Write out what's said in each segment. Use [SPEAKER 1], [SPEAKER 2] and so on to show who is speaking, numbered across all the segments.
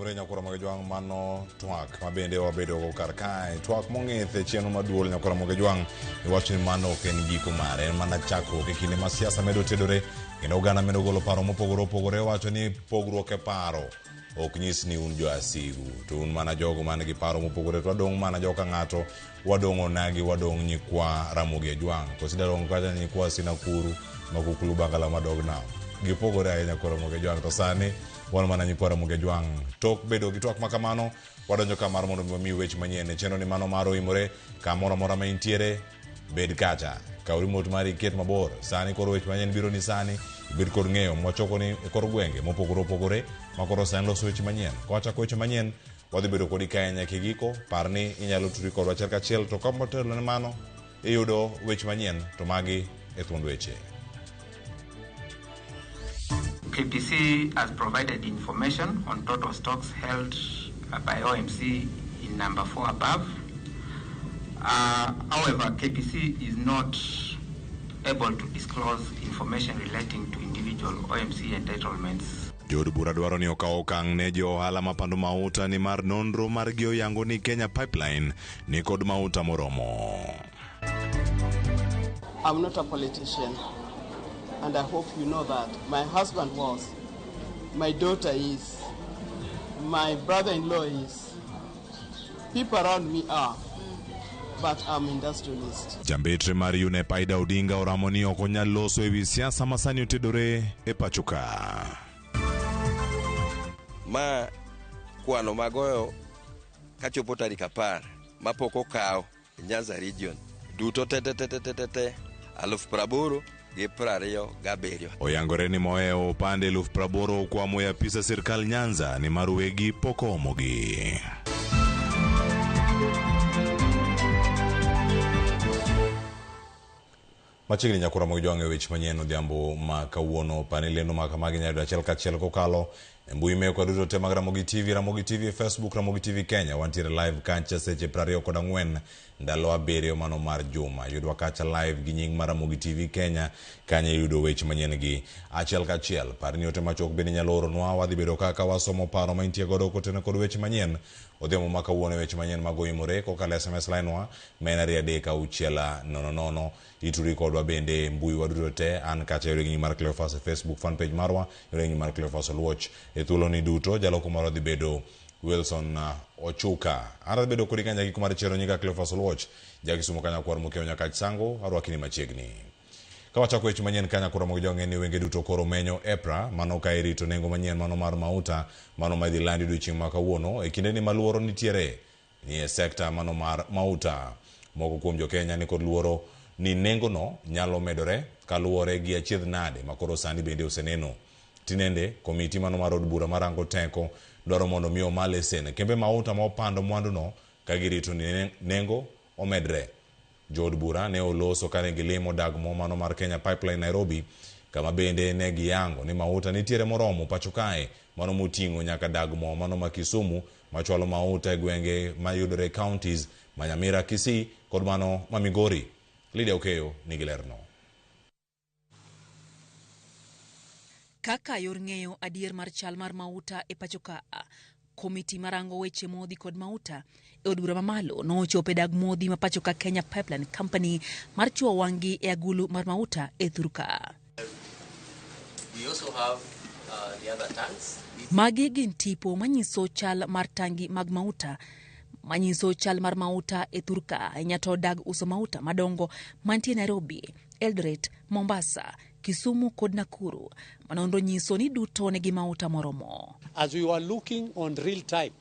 [SPEAKER 1] Oimore nyakwara mag jwang' mano twak ma bende wabedogo kar kae twak mong'ith e chenro maduol nyakwara mag jwang' iwacho ni mano ok en giko mare en mana chakruok e kinde ma siasa medo tedore kendo oganda medo golo paro mopogore opogore wacho ni pogruok e paro ok nyis ni un joasigu to un mana jogo man gi paro mopogore to wadong' mana joka ng'ato wadong' onagi wadong' nyikwa Ramogi Ajwang' to sidalong' kacha nyikwa Sinakuru Makukulu Bangala madog nam gipogore ahinya koro Ramogi Ajwang' to sani wan mana nyikwa Ramogi Ajwang' tok bedo gi twak ma kamano wadonjo ka mar mondo mi wamiu weche manyien e chenro ni mano mar oimore kamoro amora ma intiere bed kacha kaw remote mari iket mabor sani koro weche manyien biro ni sani ibed kod ng'eyo mwachoko ni e kor gwenge mopogore opogore ma koro sani loso weche manyien kawachako weche manyien wadhi bedo kodi kae nyaka e giko par ni inyalo tudri kodwa achiel kachiel to ka motelo ne mano iyudo weche manyien to magi e thuond weche
[SPEAKER 2] KPC has provided information on total stocks held by OMC in number 4 above. However, KPC is not able to disclose information relating to individual OMC entitlements.
[SPEAKER 1] Jood bura dwaro ni okaw okang' ne jo ohala mapando mauta nimar nonro margi oyango ni Kenya Pipeline ni kod mauta moromo.
[SPEAKER 3] I'm not a politician, and I hope you know that. My husband was, my daughter is, my brother-in-law is, people around me are, but I'm industrialist.
[SPEAKER 1] Jambetre mar UNEP Aida Odinga oramo ni ok onyal loso ewi siasa ma sani otedore e pacho ka.
[SPEAKER 4] Ma kwano magoyo kachopo tarik 10 mapok okaw Nyanza region duto te te te te te te 80,027.
[SPEAKER 1] Oyangore ni mohewo opande 80,000 okwamo e apisa sirkal Nyanza nimar wegi pok oomogi. Machiegni nyakura mag jwang' e weche manyien odhiambo ma kawuono pani lendo ma kamagi nyalo yudo achiel kachiel kokalo e mbui mekwa duto te mag Ramogi TV, Ramogi TV e Facebook, Ramogi TV Kenya. Wantiere live kacha seche 24 ndalo 7 mano mar juma. Yudwa kacha live gi nying mar Ramogi TV Kenya, kanyo iyudo weche manyien gi achiel kachiel. Par ni ote machuok bende inyalo oronwa, wadhi bedo kaka wasomo paro ma intie godo kotene kod weche manyien odhiambo ma kawuono e weche manyien mag oimore kokalo e SMS line wa ma en 2 3 6 0 0. Ituri kodwa bende mbui wa duto te, an kacha yore gi nying mar Cleophas e Facebook fan page marwa, yore gi nying mar Cleophas Oluoch. E thuolo ni duto, jaloko marwa dhi bedo Wilson Ochuka. An adhi bedo kodi kanya giko mar chenro nyinga Cleophas Oluoch, ja Kisumo kanya kwar Mokeo Nyakach Sango, arwaki ni machiegni. Ka wachako weche manyien kanya koro mag jong'e ni wenge duto koro menyo EPRA, mano ka irito nengo manyien mano mar mauta, mano ma idhi landi odiochieng' ma kawuono, e kinde ni ma luoro nitiere ni e sekta mano mar mauta. Moko kuom jo-Kenya ni kod luoro ni nengono nyalo medore kaluwore gi achiedh nade ma koro sani bende oseneno. Tinende, komiti mano mar od bura marango teko dwaro mondo mi oma lesen kembe mauta ma opando mwanduno ka girito ni nengo omedre. Jood bura ne oloso kane gilimo dag mo mano mar Kenya Pipeline Nairobi, kama bende ne giyango ni mauta nitiere moromo pacho kae, mano moting'o nyaka dag mo mano ma Kisumu machwalo mauta e gwenge mayudore e counties ma Nyamira, Kisii kod mano ma Migori. Lydia Okeyo nigi lerno.
[SPEAKER 5] Kaka yor ng'eyo adier mar chal mar mauta e pacho ka, komiti marango weche modhi kod mauta e od bura mamalo nochopo e dag modhi ma pacho ka Kenya Pipeline Company mar chuo wang'gi e agulu mar mauta e thur ka.
[SPEAKER 6] We also have the other tanks.
[SPEAKER 5] Magi gin tipo manyiso chal mar tangi mag mauta manyiso chal mar mauta e thur ka ahinya to dag uso mauta madongo mantie Nairobi, Eldoret, Mombasa, Kisumu kod Nakuru. Manonro nyiso ni duto nigi mauta moromo.
[SPEAKER 7] As we were looking on real time,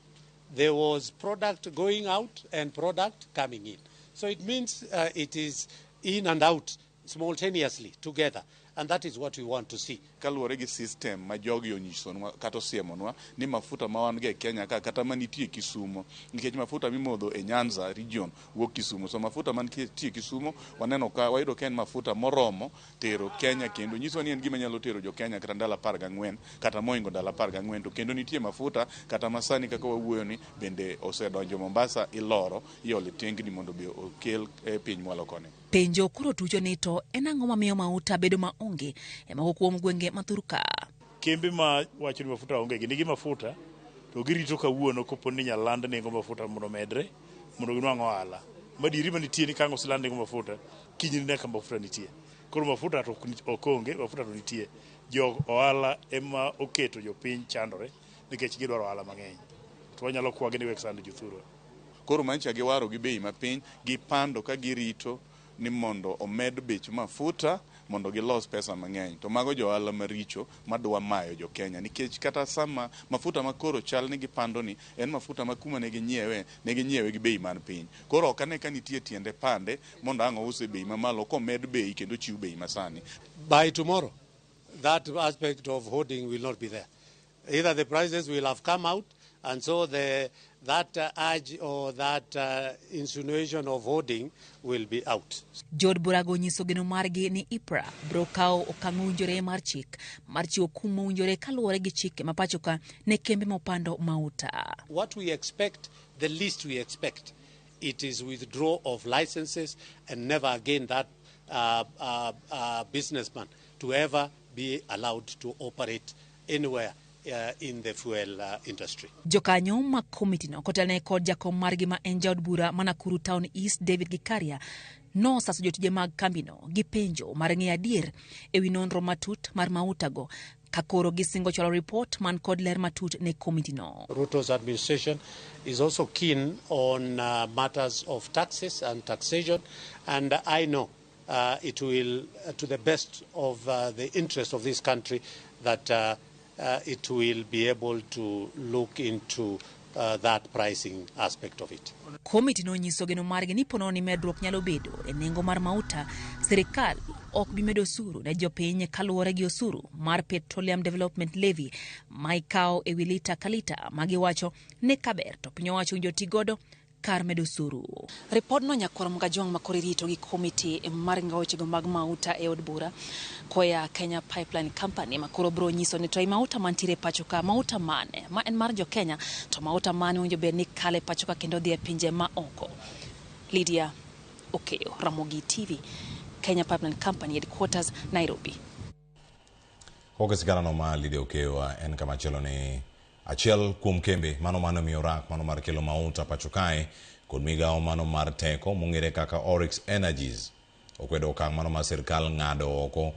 [SPEAKER 7] there was product going out and product coming in. So it means it is in and out simultaneously together. And that is what we want to see.
[SPEAKER 8] Kaluwore gi system ma jogi onyisonwa kata osiemonwa ni mafuta ma wan go e Kenya ka kata manitie Kisumo, nikech mafuta mimodho e Nyanza region wuok Kisumo, so mafuta mantie Kisumo waneno ka wayudo ka en mafuta moromo tero Kenya, kendo nyiso ni en gima nyalo tero jo Kenya kata ndalo 14 kata moingo ndalo 14. To kendo nitie mafuta kata masani kaka wawuoyo ni bende osedonjo Mombasa, iloro iolo e tengni mondo be okel e piny mwalo koni.
[SPEAKER 5] Penjo koro tucho ni to en ang'o mamiyo mauta bedo maonge e moko kuom gwenge ma thur ka.
[SPEAKER 9] Kembe ma wacho ni mafuta onge gi nigi mafuta To girito kawuono kopo ni inyal land nengo mafuta mondo omedre mondo ginwang' ohala. Madieri manitie ni ka ang' oseland nengo mafuta, kiny ne ka mafuta nitie. Koro mafuta to ok onge, mafuta to nitie. Jo ohala ema oketo jopiny chandore nikech gidwaro ohala mang'eny. To wanyalo kwagi ni wek sando jothurwa.
[SPEAKER 8] Koro manyicha giwaro gi bei mapiny, gipando ka girito ni mondo omed bech mafuta mondo gilos pesa mang'eny. To mago jo ohala maricho madwa mayo jo Kenya nikech kata sama mafuta ma koro chal ni gipando ni en mafuta ma kuma ne ginyiewe, ne ginyiewe gi bei man piny. Koro ok ane ka nitie tiende pande mondo ang' ouse bei mamalo komed bei kendo chiw bei masani.
[SPEAKER 7] By tomorrow, that aspect of hoarding will not be there. Either the prices will have come out, and so that urge or that insinuation of hoarding will be out.
[SPEAKER 5] Jood burago onyiso geno margi ni EPRA biro kawo okang' mowinjore mar chik mar chiwo kum mowinjore kaluwore gi chike ma pacho ka ne kembe mopando mauta.
[SPEAKER 7] What we expect, the least we expect, it is withdrawal of licenses and never again that businessman to ever be allowed to operate anywhere in the fuel industry.
[SPEAKER 5] Jokanyo mag komitino kotelne kod jakom margi ma en jaod bura ma Nakuru Town East David Gikaria nosaso jotije mag kambino gi penjo mar ng'eyo adier ewi nonro matut mar mautago ka koro gisingo chwalo ripot man kod ler matut ne komitino.
[SPEAKER 7] Ruto's administration is also keen on matters of taxes and taxation, and I know it will, to the best of the interest of this country, that it will be able to look into that pricing aspect of it.
[SPEAKER 5] Komiti nonyiso geno margi ni ponono ni medruok nyalo bedo e nengo mar mauta, sirikal ok bi medo osuru ne jopiny kaluwore gi osuru mar Petroleum Development Levy ma ikawo e wi lita ka lita ma giwacho ni kaber to piny owacho owinjo ti godo kar medo osuru. Ripodno nyakwar Mgajwang' makoro irito gi komiti mar ng'awo wechego mag mauta e od bura koya Kenya Pipeline Company makoro biro nyiso ni to ei mauta mantiere e pacho ka mauta mane ma en mar jo Kenya to mauta mane owinjo bed ni kale pacho ka kendo dhi e pinje ma oko. Lydia Okeyo, Ramogi TV, Kenya Pipeline Company headquarters, Nairobi.
[SPEAKER 1] Koke siganano ma Lydia Okeyo en kamachielo ni achiel kuom kembe mano mane omiyo rak mano mar kelo mauta pacho kae kod migawo mano mar teko mong'ere kaka Oryx Energies okwedo okang' mano mar sirkal ng'ado oko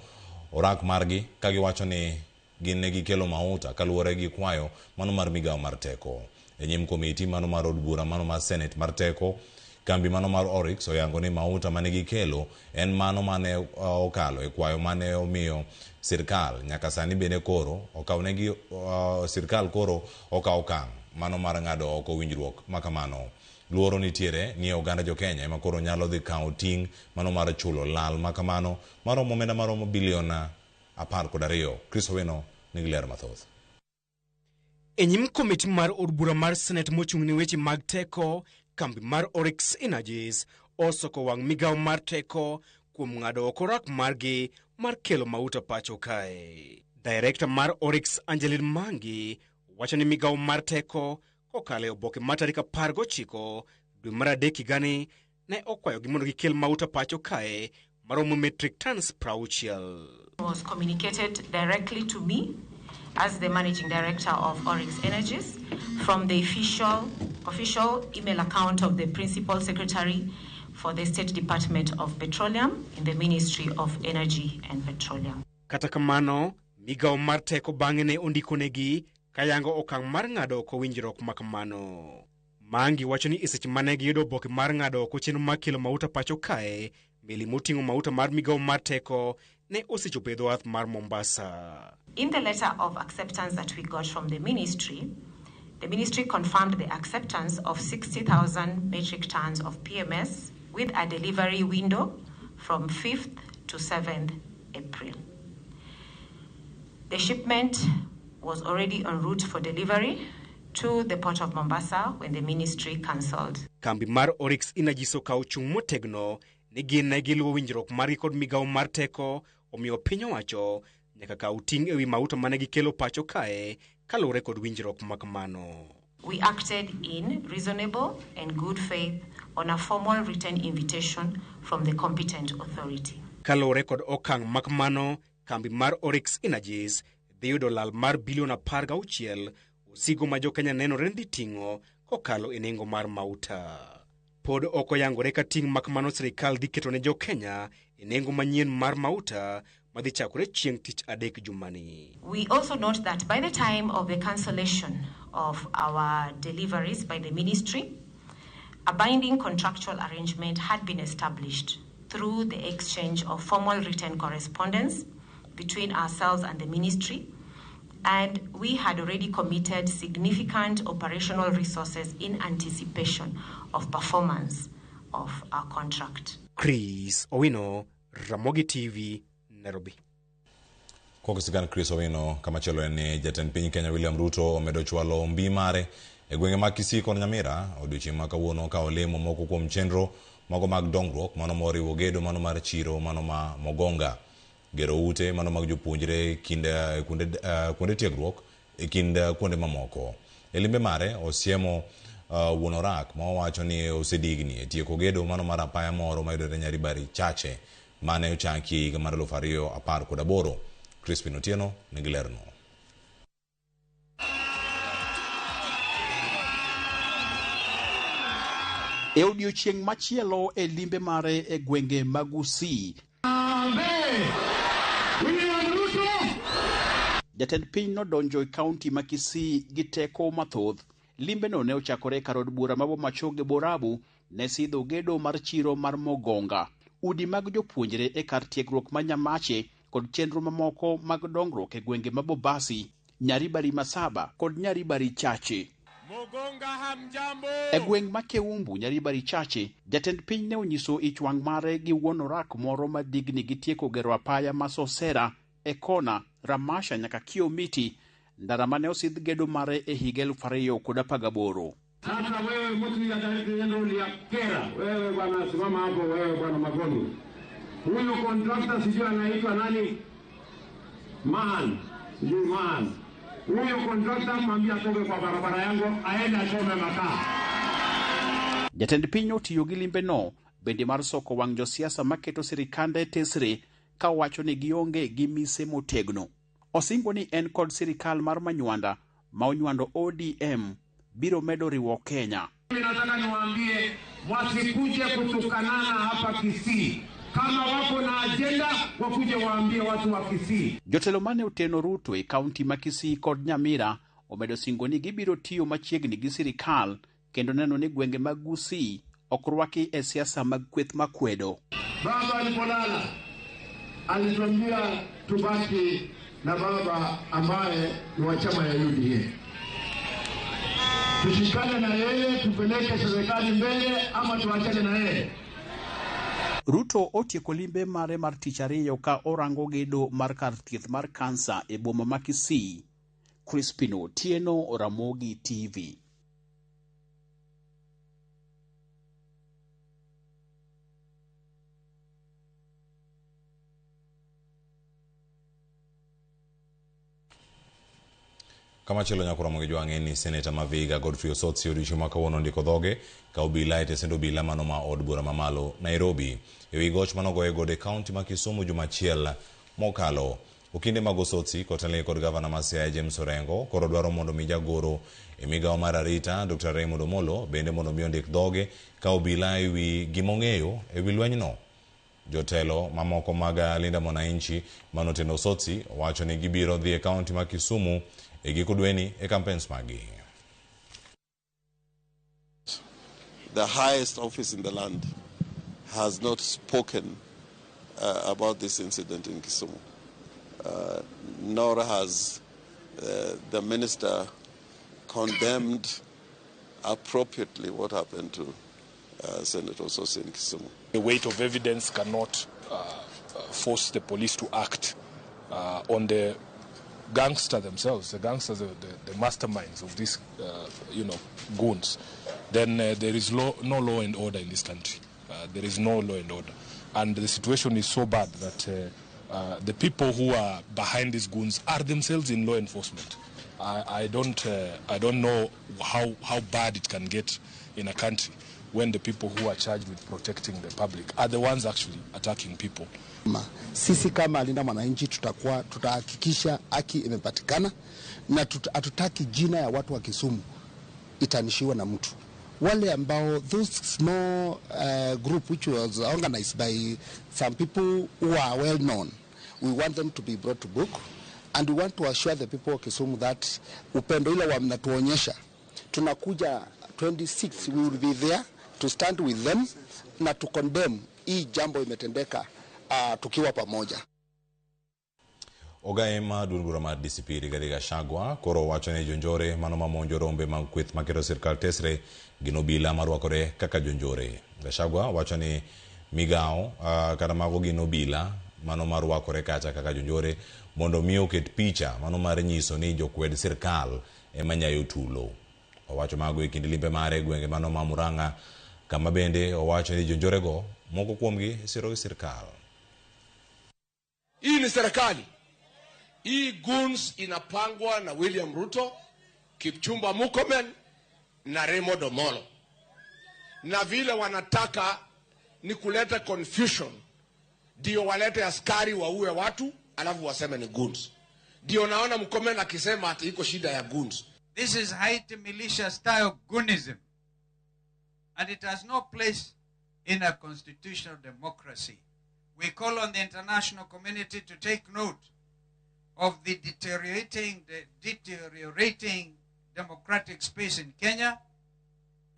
[SPEAKER 1] orak margi ka giwacho ni gin ne gikelo mauta kaluwore gi kwayo mano mar migawo mar teko. E nyim komiti mano mar od bura mano mar Senate mar teko, kambi mano mar Oryx oyango ni mauta mane gikelo en mano mane okalo e kwayo mane omiyo sirkal nyaka sani bende koro okawnegi sirkal koro okawo okang' mano mar ng'ado oko winjruok makamano. Luoro nitiere ni oganda jo Kenya ema koro nyalo dhi kawo ting' mano mar chulo lal makamano maromo omenda maromo bilion 12. Chris Owino nigi ler mathoth.
[SPEAKER 10] E nyim komiti mar od bura mar Senate mochung' ne weche mag teko, kambi mar Oryx Energies osoko wang' migawo mar teko kuom ng'ado oko rak margi mar kelo mauta pacho kae. Director mar Oryx Angeline Mangi wacho ni migawo mar teko kokalo e oboke mar tarik 19 dwe mar adek higani ne okwayogi mondo gikel mauta pacho kae maromo metric tons 60.
[SPEAKER 11] Was communicated directly to me as the managing director of Oryx Energies from the official email account of the principal secretary for the State Department of Petroleum in the Ministry of Energy and Petroleum.
[SPEAKER 10] Kata kamano, migawo mar teko bang'e ne ondikonegi kayango okang' mar ng'ado oko winjruok makamano. Mangi wacho ni e seche mane giyudo oboke mar ng'ado oko chenro mar kelo mauta pacho kae, meli moting'o mauta mar migawo mar teko ne osechopo e dho wath mar Mombasa.
[SPEAKER 11] In the letter of acceptance that we got from the ministry confirmed the acceptance of 60,000 metric tons of PMS with a delivery window from 5th to 7th April. The shipment was already en route for delivery to the port of Mombasa when the ministry cancelled.
[SPEAKER 10] Kambi mar Oryx Energies okawo chung' motegno ni gin ne giluwo winjruok margi kod migawo mar teko, omiyo piny owacho nyaka kaw ting' ewi mauta mane gikelo pacho kae kaluwore kod winjruok makamano.
[SPEAKER 11] We acted in reasonable and good faith on a formal written invitation from the competent authority.
[SPEAKER 10] Kaluwore kod okang' makamano, kambi mar Oryx Energies dhi yudo lal mar bilion 16 osigo ma jokenya nenore ni dhi ting'o kokalo e nengo mar mauta. Pod ok oyangore ka ting' mak mano sirikal dhi keto ne jokenya e nengo manyien mar mauta madhi chakore chieng' tich adek jumani.
[SPEAKER 11] We also note that by the time of the cancellation of our deliveries by the ministry, a binding contractual arrangement had been established through the exchange of formal written correspondence between ourselves and the ministry, and we had already committed significant operational resources in anticipation of performance of our contract.
[SPEAKER 10] Chris Owino, Ramogi TV, Nairobi.
[SPEAKER 1] Kokisigana Chris Owino, kamachielo en ni jatend piny Kenya William Ruto omedo chwalo mbi mare e gwenge mag Kisii kod Nyamira odiochieng' ma kawuono ka olemo moko kuom chenro mago mag dongruok mano moriwo gedo mano mar chiro mano ma Mogonga, gero ute mano mag jopuonjre kind kuonde tiegruok e kind kuonde mamoko. E limbe mare osiemo wuon orak ma owacho ni osedigni e tieko gedo mano mar apaya moro mayudore Nyaribari Chache mane ochaki e higa mar 2018. Crispin Otieno nigi lerno.
[SPEAKER 12] E odiochieng' machielo e limbe mare e gwenge mag Gusii, jatend piny nodonjo e kaunti ma Kisii gi teko mathoth. Limbeno ne ochakore kar od bura ma Bomachoge Borabu ne sidho gedo mar chiro mar Mogonga, udi mag jopuonjre e kar tiegruok ma Nyamache kod chenro mamoko mag dongruok e gwenge ma Bobasi, Nyaribari Masaba kod Nyaribari Chache.
[SPEAKER 13] Mogonga hamjambo.
[SPEAKER 12] E gweng' ma Keumbu, Nyaribari Chache, jatend piny ne onyiso ich wang' mare gi wuon orak moro ma digni gi tieko gero apaya ma Sosera e kona Ramasha nyaka Kiomiti, ndara mane osidh gedo mare e higa 2018.
[SPEAKER 13] Sasa wewe mtu ya ya kera, wewe bwana simama hapo, wewe bwana Magoni. Huyu contractor sijui anaitwa nani? Mahan, sijui Mahan. Huyo contractor mwambie atoke kwa barabara yangu aende achome makaa.
[SPEAKER 12] Jatend piny otiyo gi limbeno bende mar soko wang' josiasa maketo sirikande tesre ka owacho ni gionge gi mise motegno. Osingo ni en kod sirikal mar Manywanda ma onywando ODM biro medo riwo Kenya.
[SPEAKER 13] Mimi nataka niwaambie wasikuje kutukanana hapa Kisii. Kama wako na agenda wakuje waambie watu wa Kisii.
[SPEAKER 12] Jotelo mane oteno Ruto e kaunti ma Kisii kod Nyamira omedo singo ni gibiro tiyo machiegni gi sirikal kendo neno ni gwenge mag Gusii ok rwaki e siasa mag kweth makwedo.
[SPEAKER 13] Baba alipolala alituambia tubaki na baba ambaye ni wa chama ya UDA. Tushikane na yeye tupeleke serikali mbele ama tuachane na yeye.
[SPEAKER 12] Ruto otieko limbe mare mar tich ariyo ka orango gedo mar kar thieth mar kansa e boma ma Kisii. Crispin Otieno, Ramogi TV.
[SPEAKER 1] Kamachielo nyako Ramogi Jwang'e ni Seneta ma Vihiga Godfrey Osotsi odiochieng' ma kawuono ondiko dhoge ka obila e tesend obila mano ma od bura mamalo Nairobi ewi goch manogoye godo e kaunti ma Kisumu juma achiel mokalo. Okinde mag Osotsi kotelne kod gavana ma Siaya James Orengo koro dwaro mondo mi jagoro e migawo mar arita Dr. Raymond Omolo bende mondo mi ondik dhoge ka obila ewi gimong'eyo ewi lwenyno. Jotelo mamoko mag Linda Mwananchi manoteno Osotsi owacho ni gibiro dhi e kaunti ma Kisumu e giko dweni e campaigns magi.
[SPEAKER 4] The highest office in the land has not spoken about this incident in Kisumu. Nor has the minister condemned appropriately what happened to Senator Osotsi in Kisumu.
[SPEAKER 14] The weight of evidence cannot force the police to act on the gangster themselves, the gangsters, the masterminds of these, goons. Then there is no law and order in this country. There is no law and order. And the situation is so bad that the people who are behind these goons are themselves in law enforcement. I don't know how bad it can get in a country when the people who are charged with protecting the public are the ones actually attacking people.
[SPEAKER 15] Sisi kama Linda Mwananchi tutakuwa tutahakikisha haki imepatikana na hatutaki jina ya watu wa Kisumu itanishiwa na mtu. Wale ambao those small group which was organized by some people who are well known, we want them to be brought to book and we want to assure the people of Kisumu that upendo ile wamnatuonyesha, tunakuja 26 we will be there to stand with them na to condemn hii jambo imetendeka tukiwa pamoja.
[SPEAKER 1] Ogaye ma duond bura mar DCP Rigathi Gachagua koro wacho ni jonjore mano mamonjo rombe mag kweth maketo sirkal tesre gin obila marwakore kaka jonjore. Gachagua wacho ni migao kata mago gin obila mano marwakore kacha kaka jonjore mondo mi oket picha mano mar nyiso ni jokwed sirkal ema nyayo tulo. Owacho mago e kind limbe mare e gwenge mano ma Murang'a kama bende owacho ni jonjorego moko kuomgi siro gi sirkal.
[SPEAKER 16] Hii ni serikali. Hii goons inapangwa na William Ruto, Kipchumba Murkomen na Raymond Omolo. Na vile wanataka ni kuleta confusion. Ndio walete askari waue watu, alafu waseme ni goons. Ndio naona Murkomen akisema ati iko shida ya goons.
[SPEAKER 17] This is Haiti militia style goonism. And it has no place in a constitutional democracy. We call on the international community to take note of the deteriorating democratic space in Kenya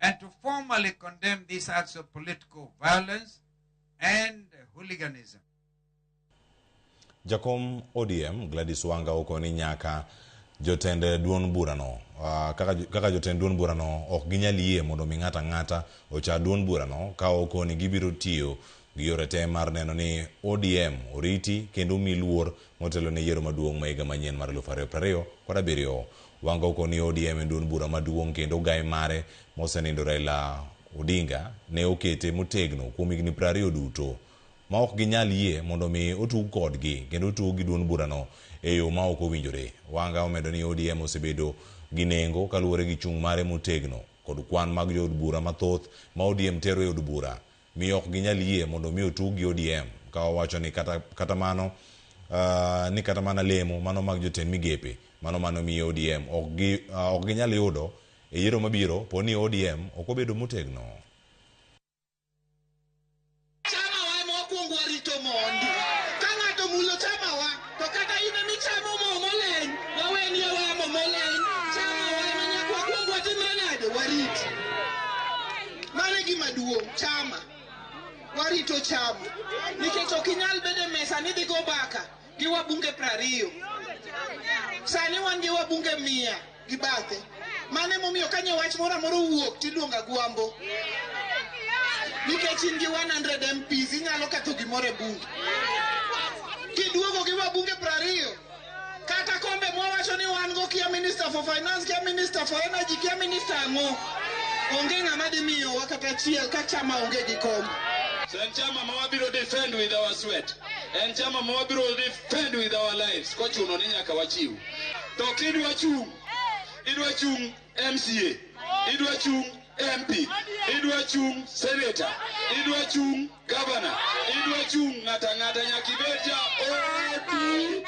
[SPEAKER 17] and to formally condemn these acts of political violence and hooliganism.
[SPEAKER 1] Jakom ODM Gladys Wanga okoni nyaka jotend duond burano kaka jotend duond burano ok ginyal yie mondo mi ng'ata ng'ata ocha duond burano ka okoni gibiro tiyo gi yore te mar neno ni ODM oriti kendo mi luor motelo ne yiero maduong' ma higa manyien mar 2027. Wanga okoni ODM en duond bura maduong' kendo gai mare mosenindo Raila Odinga ne okete motegno kuom higni 20 duto ma ok ginyal yie mondo mi otug kodgi kendo otug gi duond burano e yo ma ok owinjore. Wanga omedo ni ODM osebedo gi nengo kaluwore gi chung' mare motegno kod kwan mag jood bura mathoth ma ODM tero e od bura mi ok ginyal yie mondo mi otug gi ODM ka owacho ni kata mano ni kata mana lemo mano mag jotend migepe mano miyo ODM ok ginyal yudo e yiero mabiro po ni ODM ok obedo motegno.
[SPEAKER 18] Chama wa ema wakwongo warito mondi. Ka ng'ato mulo chama wa, to kata in ema ichamo mo moleny, waweni aweya mo moleny. Chama wa ema nyaka wakwong watimre nade? Warit. Mano e gima duong', chama. Warito chama. Nikech ok inyal bedo e mesa ni idhi go mbaka gi wabunge 20. Sani wan gi wabunge 100 gi bathe. Mano emomiyo ka wach moro amora owuok tiluongo Agwambo. Nikech in gi 100 MPs inyalo ketho gimoro e bunge. Kiduogo gi wabunge 20, kata kombe mwawacho ni wan go kia Minister for Finance, kia Minister for Energy, kia Minister ang'o, onge ng'ama dhi miyowa kata achiel ka chama onge gi kombe.
[SPEAKER 19] So en chama ma wabiro defend with our sweat. En chama ma wabiro defend with our lives. Kochuno ni nyaka wachiw. To kidwa chung', idwa chung' MCA, idwa chung' MP, idwa chung' senator, idwa chung' governor, idwa chung' ng'ata ng'ata nyaka ibed ja ODM.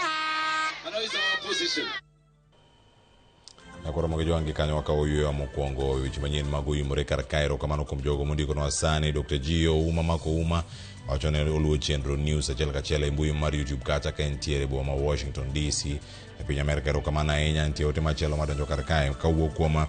[SPEAKER 19] Mano is our position.
[SPEAKER 1] Nakoro mag jwangi kanyo wakawo yweyo mokwongo weche manyien mag oyimore kar kae. Erokamano kuom jogo mondikonwa sani. Dr. Gio Uma mako Uma wacho ni oluwo chenro news achiel kachiel e mbui mar YouTube kacha ka entiere e boma ma Washington DC e piny Amerka. Erokamano ahinya. Nitie ote machielo madonjo kar kae kawuok kuom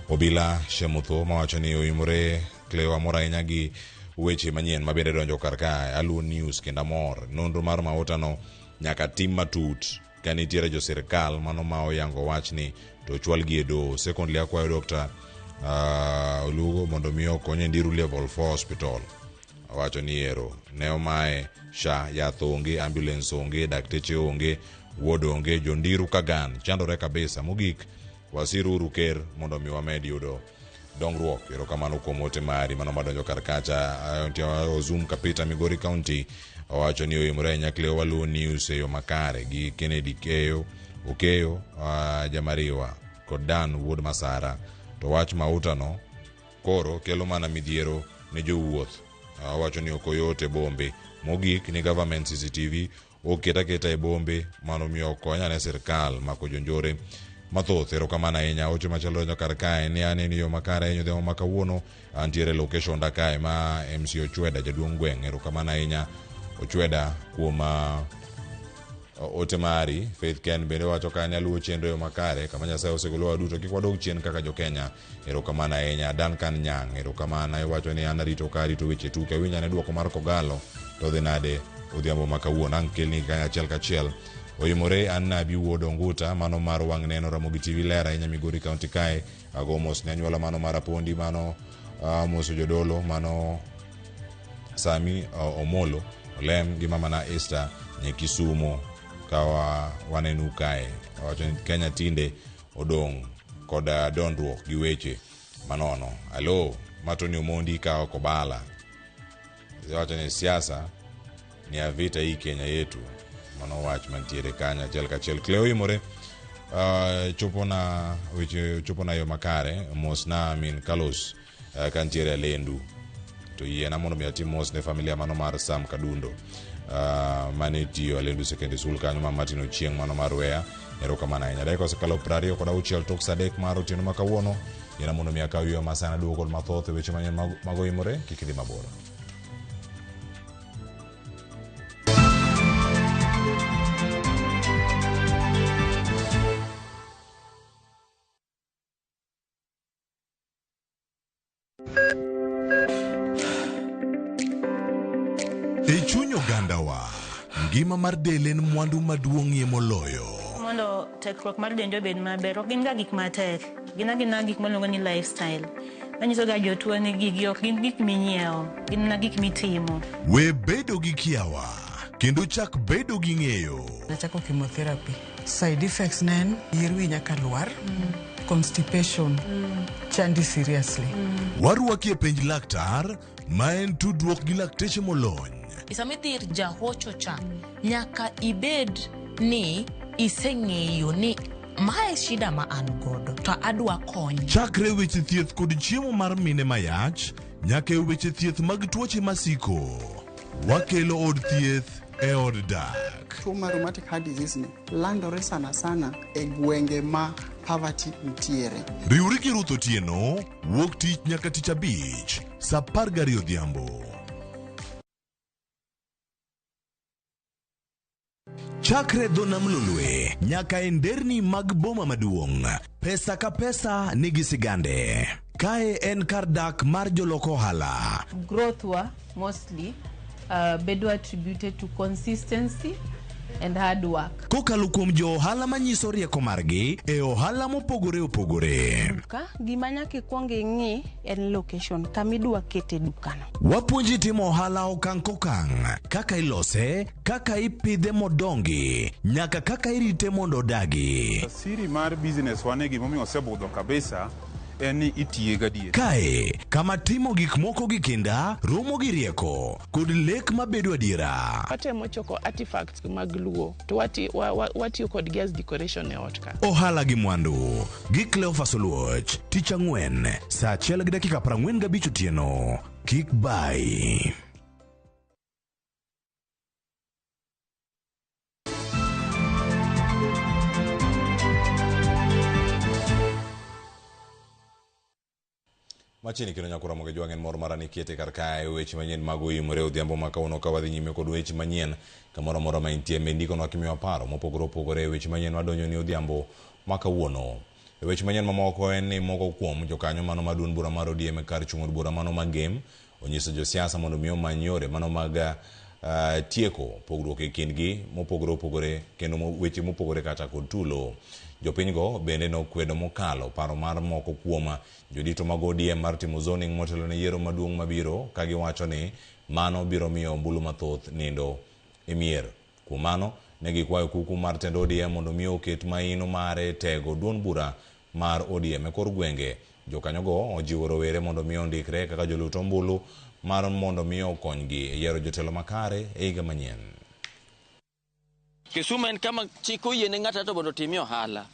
[SPEAKER 1] Obila Shemutho mawacho ni oyimore Cleo amor ahinya gi weche manyien mabende donjo kar kae. Aluwo news kendo amor. Nonro mar mauta no nyaka tim matut ka nitiere jo sirkal mano ma oyango wachni to ochwalgi e doho. Secondly, akwayo Dr. Olugo mondo mi okonye Ndiru Level 4 Hospital. Owacho ni ero ne omaye SHA, yath onge, ambulance onge, dakteche onge, ward onge, jo Ndiru Kagan chandore kabisa. Mogik wasiruru ker mondo mi wamed yudo dongruok. Erokamano kuom ote mari mano madonjo kar kacha. Nitie Ozum Kapita Migori County owacho ni oimore ahinya Cleo waluwo news e yo makare gi Kennedy Keyo Okeyo Jamariwa kod Dan wuod Masara. To wach mauta no koro kelo mana midhiero ne jowuoth. Owacho ni ok oyot e bombe. Mogik ni government CCTV oket aketa e bombe mano miyo okony ane sirkal mako jonjore mathoth. Erokamano ahinya. Ocho machalo donjo kar kae ni aneno yo makare ahinya odhiambo ma kawuono. Antiere location da kae ma MC Ochweda jaduong' gweng'. Erokamano ahinya Ochweda kuom ote mari. Faith Ken bende wacho ka ni aluwo chenro yo makare kama Nyasaye osegolowa duto kik wadog chien kaka jo-Kenya. Erokamano ahinya. Duncan Nyang' erokamano. Iwacho ni an arito ka arito weche tuke. Awinjo ane duoko mar Kogalo to dhi nade odhiambo ma kawuono. Ang' kelni kanyo achiel kachiel. Oimore an Nabi Wuod Onguta mano mar wang' neno Ramogi TV ler ahinya Migori County kae. Ago mos ne anyuola mano mar Apondi mano moso jodolo mano Sami Omolo Olem gi mamana Esther Nyekisumo ka wanenu kae. Owacho ni Kenya tinde odong' kod dondruok gi weche manono. Alo, ma Tony Omondi ka Kobala. Owacho ni siasa ni ya vita hii Kenya yetu. Mano wach mantiere kanyo achiel kachiel. Cleo Imore chopo na weche chopo na yo makare mos na min Carlos kantiere e Lendu. To yiena mondo mi atim mos ne familia mano mar Sam Kadundo mane tiyo Alendu Secondary School kanyo ma Martin Ochieng' mano mar Weya. Erokamano ahinya. Dakika osekalo 26 tok saa 3 mar otieno ma kawuono. Yiena mondo mi akaw yweyo masana aduogo kod mathoth e weche manyien mag Oimore. Kik idhi mabor.
[SPEAKER 20] E chuny ogandawa, ngima mar del en mwandu maduong'ie moloyo.
[SPEAKER 21] Mondo tekruok mar dendi obed maber, ok gin ga gik matek. Gin agina gik miluongo ni lifestyle. Manyiso ga jotuo ni gigi ok gin gik minyiewo, gin mana gik mitimo.
[SPEAKER 20] We bedo gi kiawa, kendo chak bedo gi ng'eyo.
[SPEAKER 22] Nachako chemotherapy. Side effects ne en yier wi nyaka lwar, constipation, chandi seriously.
[SPEAKER 20] Warwaki e penj laktar, ma en tudruok gi lakteche molony.
[SPEAKER 23] Sama idhi ir jahocho cha, nyaka ibed ni iseng'eyo ni mae shida ma an godo to adwa kony.
[SPEAKER 20] Chakre weche thieth kod chiemo mar mine mayach, nyaka e weche thieth mag tuoche masiko. Wakelo od thieth e od dak.
[SPEAKER 24] Tuo mar rheumatic heart disease ni landore sana sana e gwenge ma poverty nitiere.
[SPEAKER 20] Riwri gi Ruth Otieno, wuok tich nyaka tich abich, saa 12 odhiambo. Chakre dho nam Lolwe nyaka e nderni mag boma maduong', pesa ka pesa nigi sigande. Kae en kar dak mar jolok ohala.
[SPEAKER 25] Growth wa mostly bedo attributed to consistency and hard work.
[SPEAKER 20] Kokalo kuom jo ohala manyiso rieko margi e ohala mopogore opogore.
[SPEAKER 26] Duka, gima nyaka ikwong ing'i en location kama idwa kete dukano.
[SPEAKER 20] Wapuonji timo ohala okang' kokang', kaka ilose, kaka ipidhe modongi, nyaka kaka irite mondo odagi.
[SPEAKER 27] Siri mar business wane gimomiyo osebudho kabisa en ni itiye gadier.
[SPEAKER 20] Kae, kama timo gik moko gi kinda, romo gi rieko, kod lek mabedo adiera.
[SPEAKER 28] Watemo choko artifacts mag Luo to watiyo kodgi as decoration e ot ka.
[SPEAKER 20] Ohala gi mwandu gi Cleophas Oluoch, tich ang'wen, saa 1:45 otieno. Kik bai.
[SPEAKER 1] Machiegni kendo nyakura moge jwang' en mor mara ni kete kar kae weche manyien mag Oimore odhiambo ma kawuono ka wadhi nyime kod weche manyien kamoro amora ma intie med ndikonwa kimiwa paro mopogore opogore e weche manyien wadonjo ni odhiambo ma kawuono. E weche manyien mamoko en ni moko kuom jokanyo mano mar duond bura mar ODM kar chung' od bura mano ma Gem onyiso josiasa mondo mi omany yore mano mag tieko pogruok e kindgi mopogore opogore kendo weche mopogore kata kod tulo. Jopinygo bende nokwedo mokalo paro mar moko kuom jodito mag ODM mar timo zoning motelo ne yiero maduong' mabiro ka giwacho ni mano biro miyo ombulu mathoth nindo e mier. Kuom mano, ne gikwayo kuku mar tend ODM mondo mi oket maino mare tego duond bura mar ODM e kor gwenge. Jokanyogo ojiwo rowere mondo mi ondikre kaka jolut ombulu mar mondo mi okonygi e yiero jotelo makare e higa manyien.
[SPEAKER 6] Kisumu en kama chik oyiene ng'ato ang'ata mondo otimie ohala.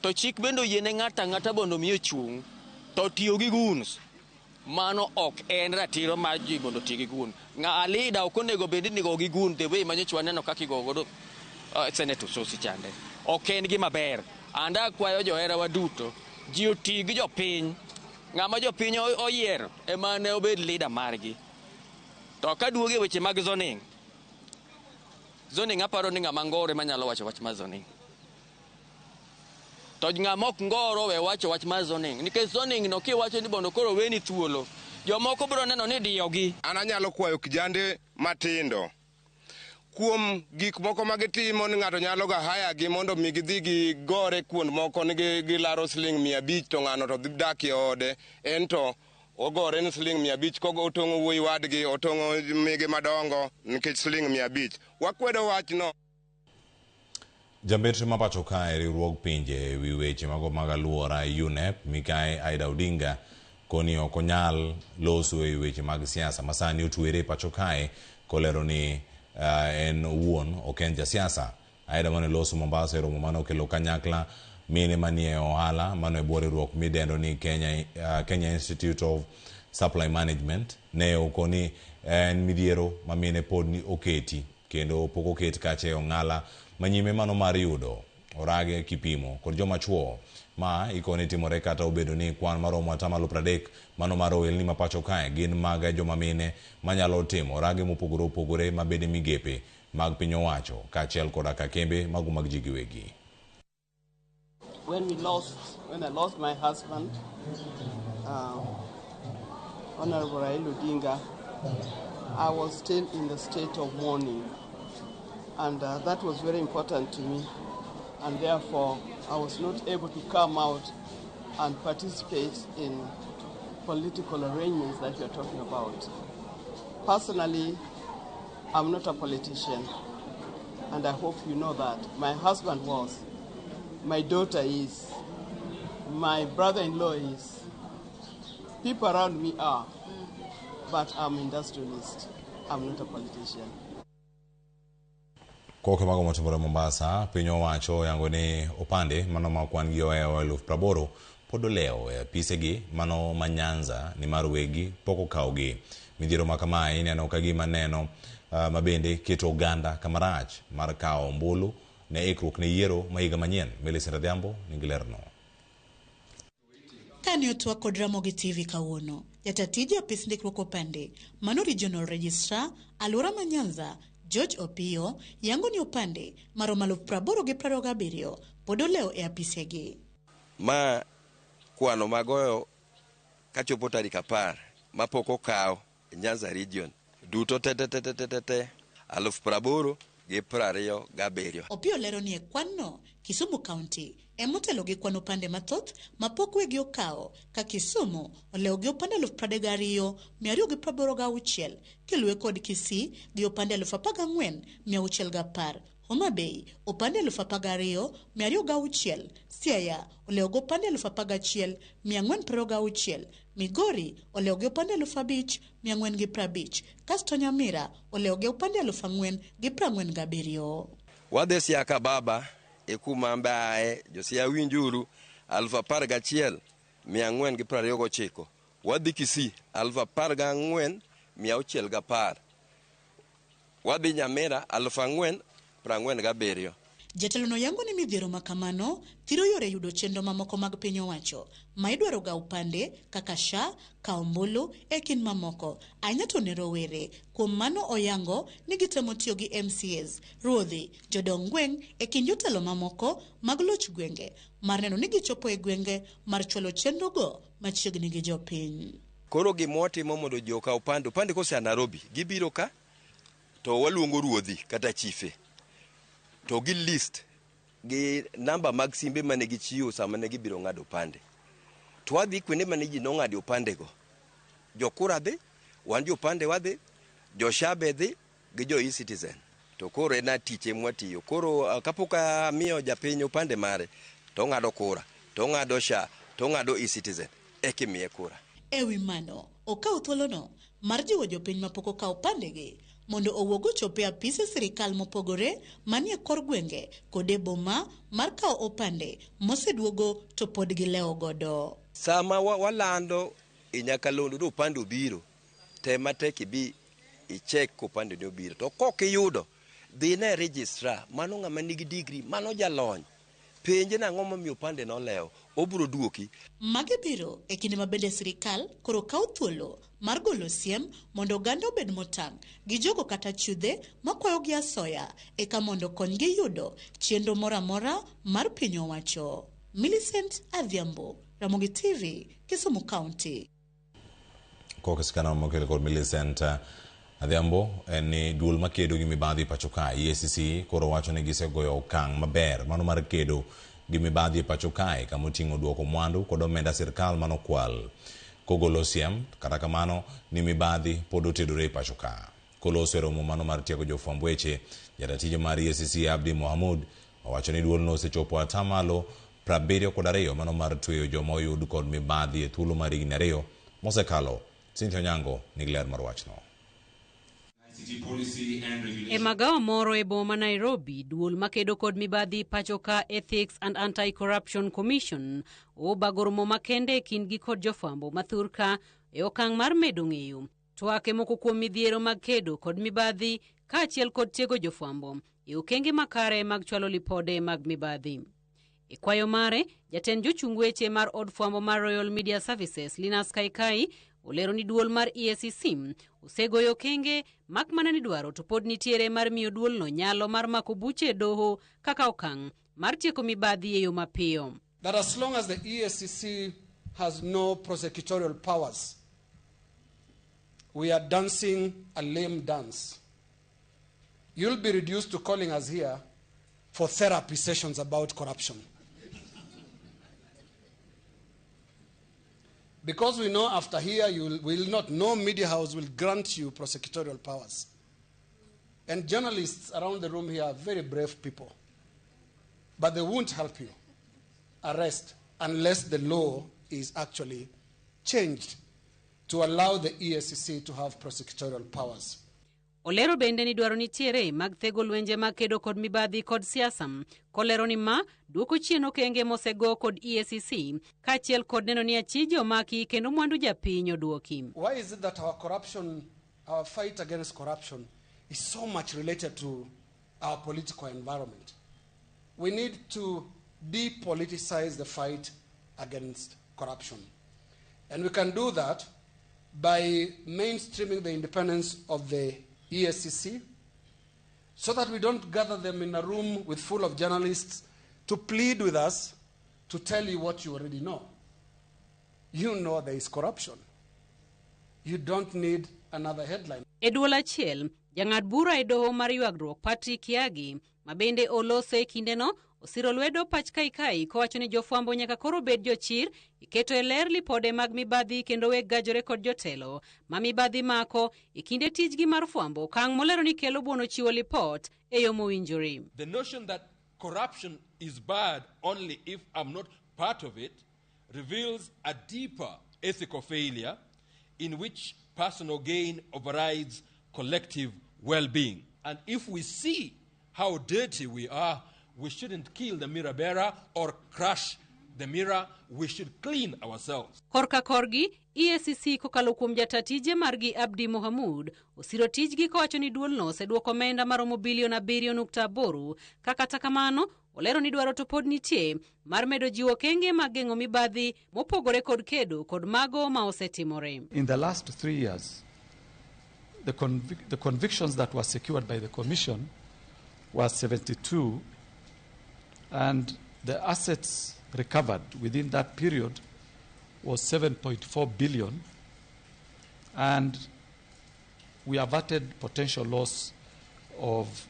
[SPEAKER 6] To chik bende oyiene ng'ato ang'ata mondo mi ochung' to tiyo gi goons. Mano ok en ratiro mar ji mondo oti gi gun. Ng'a leader ok onego bed ni go gi gun the way manyocha waneno kaka igo godo Senator Osotsi chande. Ok en gima ber. And akwayo joherawa duto, ji oti gi jopiny. Ng'ama jopiny oyiero ema ne obed leader margi. To kaduogo e weche mag zoning, zoning aparo ni ng'ama ngoro ema nyalo wacho wach mar zoning. To ng'ama ok ngoro we wacho wach mar zoning. Nikech zoning no kiwacho ni bondo koro weni thuolo, jomoko biro neno ni diyogi.
[SPEAKER 2] An anyalo kwayo kijande matindo kuom gik moko ma gitimo ni ng'ato nyalo ga haya gi mondo mi gidhi gigore kuond moko ni gilaro siling 500 to ng'ano to dhi dak e ode, en to ogore ni siling 500 kogo otong'o wuoyi wadgi, otong'o mige madongo nikech siling 500. Wakwedo wachno.
[SPEAKER 1] Jambetre ma pacho kae riwruog pinje ewi weche mago mag aluora UNEP Mikai Aida Odinga koni ok onyal loso e weche mag siasa masani otwere pacho kae kolero ni en owuon ok en jasiasa. Aida mane loso Mombasa e romo mane okelo kanyakla mine manie ohala mano e bwo riwruok midendo ni Kenya Institute of Supply Management ne okoni en midhiero ma mine pod ni oketi kendo pok oket kache e ong'ala manyime mano mar yudo orage kipimo kod joma chuo. Ma ikoni timore kata obedo ni kwan maromo 30% mano mar ohelni ma pacho kae gin mag joma mine manyalo timo orage mopogore opogore mabede migepe mag piny owacho kaachiel koda ka kembe mago mag ji giwegi.
[SPEAKER 3] When I lost my husband, Honorable Raila Odinga, I was still in the state of mourning, and that was very important to me, and therefore I was not able to come out and participate in political arrangements that you're talking about. Personally, I'm not a politician, and I hope you know that. My husband was, my daughter is, my brother-in-law is, people around me are, but I'm industrialist. I'm not a politician.
[SPEAKER 1] Koke mago motimore Mombasa, piny owacho oyango ni opande mano ma kwan gi ohewo 80,000 pod olewo e apisegi mano ma Nyanza nimar wegi pok okawgi. Midhiero ma kamae ineno ka gima neno mabende keto oganda kamarach mar kawo ombulu ne ikruok ne yiero ma higa manyien. Millicent Adhiambo nigi lerno.
[SPEAKER 5] Kane otwak kod Ramogi TV kawuono, jata tij apis ndikruok opande mano Regional Registrar alwora ma Nyanza George Opiyo yango ni opande maromo 80,027 pod olewo e apisegi.
[SPEAKER 4] Ma kwano magoyo kachopo tarik 10 mapok okaw Nyanza region duto te te te te te te 80,027.
[SPEAKER 5] Opiyo lero ni e kwan no Kisumu County emotelo gi kwan opande mathoth mapok wegi okawo ka Kisumu olewo gi opande 32,286 kiluwe kod Kisii gi opande 14,610, Homa Bay opande 12,206, Siaya olewo gi opande 11,426, Migori olewo gi opande 5,450, kasto Nyamira olewo gi opande 4,047.
[SPEAKER 4] Wadhi Siaya baba e kuma mbae Josia winjuru 11,429. Wadhi Kisii 14,610. Wadhi Nyamira 4,047.
[SPEAKER 5] Jatelo no yango ni midhiero ma kamano thiro yore yudo chenro mamoko mag piny owacho ma idwaro ga opande kaka SHA, kawo ombulu e kind mamoko ahinya to ne rowere. Kuom mano oyango ni gitemo tiyo gi MCAs, ruodhi, jodong gweng' e kind jotelo mamoko mag loch gwenge mar neno ni gichopo e gwenge mar chwalo chenro go machiegni gi jopiny.
[SPEAKER 4] Koro gima watimo mondo ji okaw opande, opande kosea Nairobi gibiro ka to waluongo ruodhi kata chife to gi list gi namba mag simbe mane gichiwo sama ne gibiro ng'ado opande. To wadhi kuonde mane ji nong'ado opande go. Jokura dhi, wan jo opande wadhi, jo SHA be dhi gi jo e-citizen. To koro en tich mwatiyo. Koro kapok amiyo japiny opande mare to ong'ado kura, to ong'ado SHA, to ong'ado e-citizen eka imiye kura.
[SPEAKER 5] Ewi mano, okawo thuolono mar jiwo jopiny mapok okawo opandegi mondo owuog ochop e apise sirikal mopogore manie kor gwenge kod e boma mar kawo opande moseduogo to pod gilewo godo.
[SPEAKER 4] Sama walando e nyakalondo ni opande obiro, tem matek ibi ichek kopande ni obiro. To kok iyudo, dhi ne registrar, mano ng'ama nigi degree, mano jalony. Penje nang'o momiyo opande nolewo, obiro duoki.
[SPEAKER 5] Magi biro e kinde ma bende sirikal koro kawo thuolo mar golo siem mondo oganda obed motang' gi jogo kata chudhe makwayogi asoya eka mondo konygi yudo chenro moro amora mar piny owacho. Millicent Adhiambo, Ramogi TV, Kisumu County.
[SPEAKER 1] Kokesikana mokel kod Millicent Adhiambo en ni duol makedo gi mibadhi pacho kae EACC koro wacho ni gisegoyo okang' maber mano mar kedo gi mibadhi e pacho kae kama oting'o duoko mwandu kod omenda sirkal manokwal. Kogolo siem kata kamano ni mibadhi pod otedore e pacho ka. Koloso e romo mano mar tiego jofwamb weche, jatatije mar EACC Abdi Mohamud owacho ni duolno osechopo atamalo 72 mano mar tweyo joma oyud kod mibadhi e thuolo mar higni 2 mosekalo. Cynthia Onyango nigi ler mar wachno.
[SPEAKER 7] E magawa moro e boma ma Nairobi, duol makedo kod mibadhi pacho ka Ethics and Anti-Corruption Commission obago romo makende e kindgi kod jofwambo mathurka e okang' mar medo ng'eyo twak e moko kuom midhiero mag kedo kod mibadhi kaachiel kod tiego jofwambo e okenge makare mag chwalo lipode mag mibadhi. E kwayo mare, jatend jochung weche mar od fwambo mar Royal Media Services Linus Kaikai olero ni duol mar EACC osegoyo okenge mak mana ni dwaro to pod nitiere mar miyo duolno nyalo mar mako buche e doho kaka okang' mar tieko mibadhi e yo mapiyo.
[SPEAKER 8] That as long as the EACC has no prosecutorial powers, we are dancing a lame dance. You'll be reduced to calling us here for therapy sessions about corruption. Because we know after here you will not, no media house will grant you prosecutorial powers. And journalists around the room here are very brave people. But they won't help you arrest unless the law is actually changed to allow the EACC to have prosecutorial powers.
[SPEAKER 7] Olero bende ni dwaro nitiere mag thego lwenje mag kedo kod mibadhi kod siasa, kolero ni ma duoko chien okenge mosego kod EACC kaachiel kod neno ni achije omaki kendo mwandu japiny oduoki.
[SPEAKER 8] Why is it that our corruption, our fight against corruption is so much related to our political environment? We need to depoliticize the fight against corruption. And we can do that by mainstreaming the independence of the EACC so that we don't gather them in a room with full of journalists to plead with us to tell you what you already know. You know there is corruption. You don't need another headline.
[SPEAKER 7] E duol achiel, jang'ad bura e doho mar ywagruok Patrick Yagi, ma bende oloso e kindeno, osiro lwedo pach Kaikai kowacho ni jofwambo nyaka koro bed jochir iketo e ler lipode mag mibadhi kendo weg gajore kod jotelo ma mibadhi mako e kinde tijgi mar fwambo, okang' molero ni kelo buono chiwo lipot e yo mowinjore.
[SPEAKER 9] The notion that corruption is bad only if I'm not part of it reveals a deeper ethical failure in which personal gain overrides collective well-being. And if we see how dirty we are, we shouldn't kill the mirror bearer or crush the mirror. We should clean ourselves.
[SPEAKER 7] Korka korgi, EACC kokalo kuom jata tije margi Abdi Mohamud osiro tijgi kowacho ni duolno oseduoko omenda maromo bilion 7.8 ka kata kamano olero ni dwaro to pod nitie mar medo jiwo okenge mag geng'o mibadhi mopogore kod kedo kod mago ma osetimore.
[SPEAKER 10] In the last 3 years, the convictions that were secured by the Commission were 72, and the assets recovered within that period was 7.4 billion, and we averted potential loss of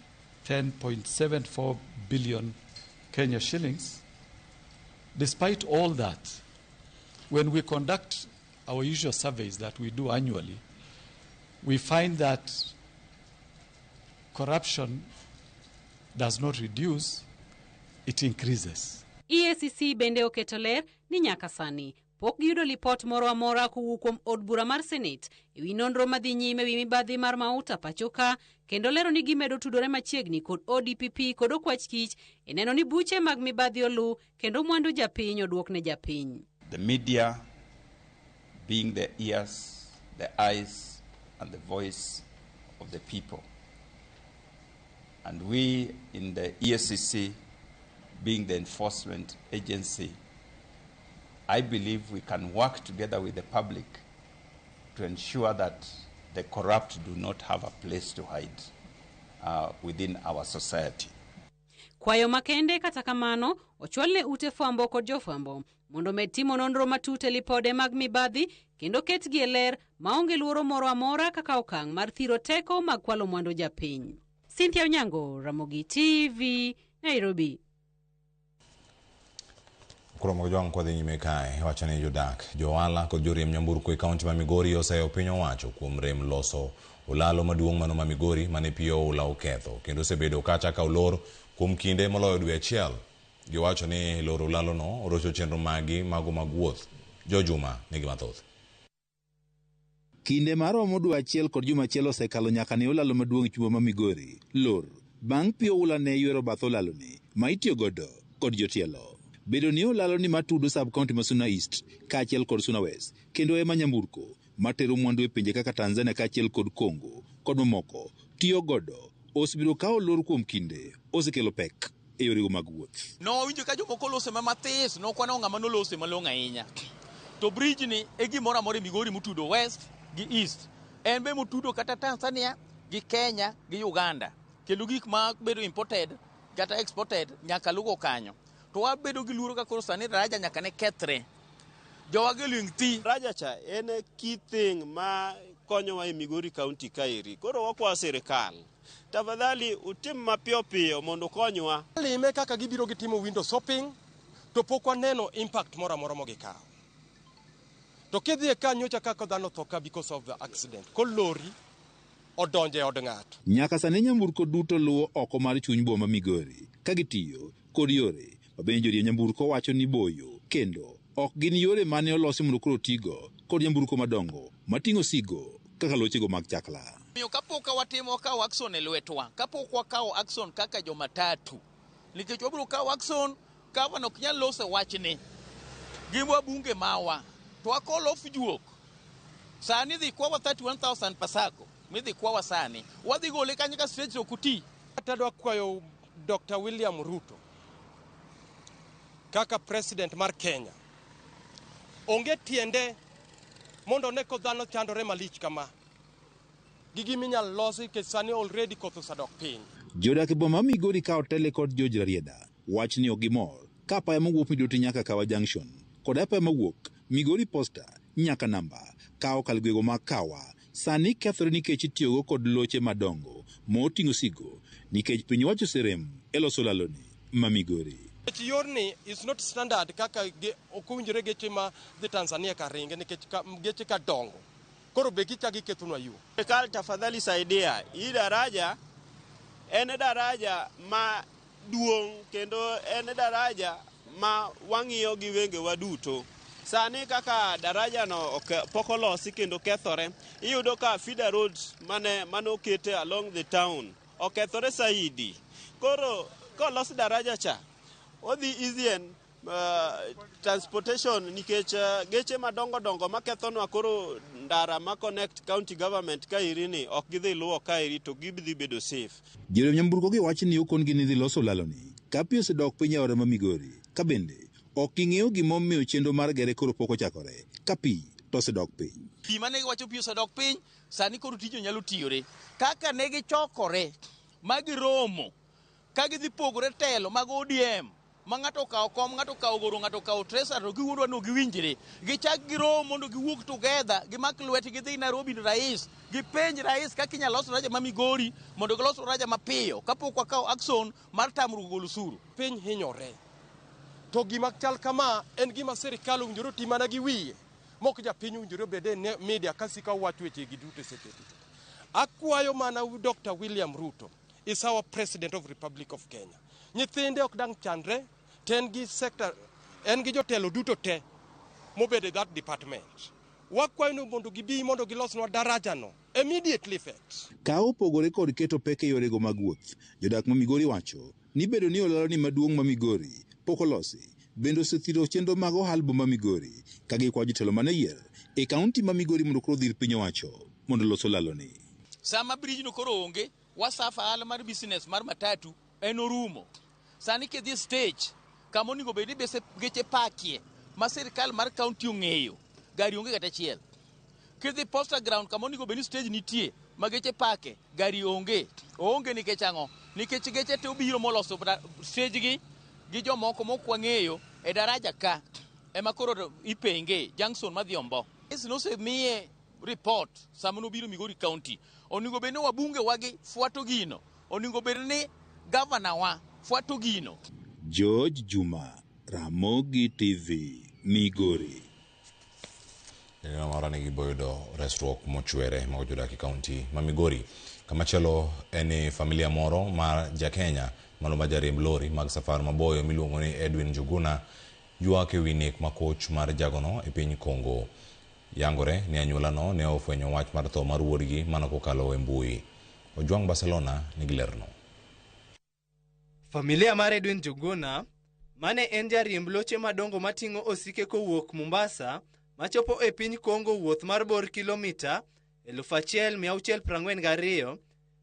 [SPEAKER 10] 10.74 billion Kenya shillings. Despite all that, when we conduct our usual surveys that we do annually, we find that corruption does not reduce, it increases.
[SPEAKER 7] EACC bende oketo ler ni nyaka sani pok giyudo lipot moro amora kowuok kuom od bura mar Senate e wi nonro madhi nyime wi mibadhi mar mauta pacho ka, kendo lero ni gimedo tudore machiegni kod ODPP kod Okwach Kich e neno ni buche mag mibadhi olu kendo mwandu japiny oduok ne japiny.
[SPEAKER 11] The media being the ears, the eyes, and the voice of the people. And we in the EACC, being the enforcement agency, I believe we can work together with the public to ensure that the corrupt do not have a place to hide within our society.
[SPEAKER 7] Kwayo makende kata kamano ochwal ne ute fwambo kod jofwambo mondo med timo nonro matut e lipode mag mibadhi kendo ketgi e ler maonge luoro moro amora kaka okang' mar thiro teko mag kwalo mwandu japiny. Cynthia Onyango, Ramogi TV, Nairobi.
[SPEAKER 1] Koro Mojwang' kwadhi nyime kae wacho ni jodak, johala kod joriemb nyamburko e kaunti ma Migori oseyo piny owacho kuom rem loso olalo maduong' mano ma Migori mane pi oula oketho kendo osebedo kacha ka olor kuom kinde moloyo dwe achiel. Giwacho ni loro olalono orocho chenro maggi mago mag wuoth. Jo Juma nigi mathoth.
[SPEAKER 12] Kinde maromo dwe achiel kod juma achiel osekalo nyaka ne olalo maduong' e chumba ma Migori lor bang' pi oula ne ywero bath olaloni ma itiyo godo kod jotielo. Bedo ni olalo ni matudo sub county ma Suna East kaachiel kod Suna West kendo ema nyamburko matero mwandu e pinje kaka Tanzania kaachiel kod Congo kod mamoko tiyo godo osebiro ka olor kuom kinde osekelo pek e yorego mag wuoth.
[SPEAKER 13] Nowinjo ka jomoko lose ma mathis, nokwaneno ng'ama nolose malong'o ahinya. To bridge ni e gimoro amora e Migori motudo West gi East. En be motudo kata Tanzania gi Kenya gi Uganda. Kendo gik ma bedo imported kata exported nyaka lugo kanyo. To wabedo gi luoro ka koro sani daraja nyaka ne kethre. Jowa gi ling' thi.
[SPEAKER 14] Daraja cha en key thing ma konyowa e Migori County kaeri. Koro wakwayo sirikal, tafadhali utim mapiyo piyo mondo ukonywa.
[SPEAKER 8] Lime kaka gibiro gitimo window shopping to pok waneno impact moro amora mogikawo. To kidhi e ka nyocha kaka dhano tho ka because of the accident. Ko lori odonjo e od ng'ato.
[SPEAKER 12] Nyaka sani nyamburko duto luwo oko mar chuny boma Migori ka gitiyo kod yore ma bende joriemb nyamburko wacho ni boyo kendo ok gin yore mane olosi mondo koro tigo kod nyamburko madongo mating'o sigo kaka lochego mag chakla.
[SPEAKER 13] Omiyo kapok watimo wakawo action e lwetwa, kapok wakawo action kaka jomatatu, nikech wabiro kawo action gavana ok nyal loso wachni gi wabunge mawa to wa call off juok. Sani dhi kwawa 31,000 pasako midhi kwawa sani wadhi gole kanyo ka stage ok oti.
[SPEAKER 8] Adwa kwayo Dr. William Ruto kaka president mar Kenya, onge tiende mondo one ko dhano chandore malich kama. Gi gima inyalo losi nikech sani already koth osedok piny.
[SPEAKER 12] Jodak e boma ma Migori ka otele kod George Rarieda wach ni ok gimor ka apaya mawuok Midoti nyaka Kawa Junction kod apaya mawuok Migori Posta nyaka namba ka okalo gwego mag Kawa sani kethore nikech itiyogo kod loche madongo moting'o sigo nikech piny owacho oserem e loso laloni ma Migori.
[SPEAKER 8] Nikech yorni is not standard kaka ok owinjore geche ma dhi Tanzania ka ringe nikech geche ka dongo. Koro be gichako gikethonwa yo.
[SPEAKER 14] Sirikal tafadhali saidia. Hii daraja en daraja ma duong' kendo en daraja ma wang'iyo gi wengewa duto. Sani kaka daraja no pok olosi kendo kethore, iyudo ka feeder roads mane okete along the town okethore saidi. Koro kolos daraja cha, odhi easy en transportation nikech geche madongo dongo makethonwa koro ndara ma connect county government kaeri ni ok gidhi luwo kaeri to gidhi bedo safe.
[SPEAKER 12] Joriemb nyamburko gi wacho ni okon gi ni dhi loso laloni ka pi osedok piny e aora ma Migori ka bende ok ging'eyo gimomiyo chenro mar gere koro pok ochakore ka pi to osedok piny.
[SPEAKER 13] Pi mane giwacho pi osedok piny, sani koro tijno nyalo tiyore. Kaka ne gichokore ma giromo ka gidhi pogore telo mag ODM ma ng'ato okawo kom, ng'ato okawo goro, ng'ato okawo treasurer to giwuondwa ni ok giwinjre. Gichak girom mondo giwuog together, gimak lwetgi gidhi Nairobi ni rais, gipenj rais kaka inyalo los daraja ma Migori mondo gilos daraja mapiyo kapok wakawo action mar tamruok golo osuru.
[SPEAKER 8] Piny hinyore. To gima chal kama en gima sirikal owinjore oti mana gi wiye. Mok japiny owinjore obed e media kasika wacho weche gi duto seche duto. Akwayo mana Dr. William Ruto is our president of Republic of Kenya. Nyithinde ok dang' chandre, to en gi sector, en gi jotelo duto te mobedo e that department. Wakwayo ni mondo gibi mondo gilosnwa daraja no immediately effect.
[SPEAKER 12] Ka opogore kod keto pek e yorego mag wuoth, jodak ma Migori wacho ni bedo ni olalo ni maduong' ma Migori pok olosi bende osethiro chenro mag ohal boma Migori ka gikwayo jotelo mane oyier e kaunti ma Migori mondo koro odhir piny owacho mondo olos olaloni.
[SPEAKER 13] Sama bridge no koro onge, wasafa ohala mar business mar matatu en orumo. Sani kidhi stage kama onego bed ni bese geche pakie ma sirkal mar county ong'eyo, gari onge kata achiel. Kidhi posta ground kama onego bed ni stage nitie ma geche pake, gari onge. Oonge nikech ang'o? Nikech geche te obiro moloso stage gi gi jomoko mok wang'eyo e daraja ka ema koro ipenge junction madhi Ombo. Nosemiye report sama nobiro Migori County. Onego bed ni wabunge wagi fuato gino. Onego bed ni gavana wa fuato gino.
[SPEAKER 12] George Juma, Ramogi TV, Migori.
[SPEAKER 1] Janeno moro ni giboyudo resruok mochwere mag jodak e kaunti ma Migori. Kamachielo en ni familia moro mar ja Kenya mano ma jariemb lori mag safar maboyo miluongo ni Edwin Njuguna ywak ewi nek makoch mar jagono e piny Congo. Yangore ni anyuolano ne ofwenyo wach mar tho mar wuodgi mana kokalo e mbui. Ojwang Barcelona nigi lerno.
[SPEAKER 15] Familia mar Edwin Njuguna, mane en jariemb loche madongo mating'o osike kowuok Mombasa machopo e piny Congo wuoth mar bor kilomita 1642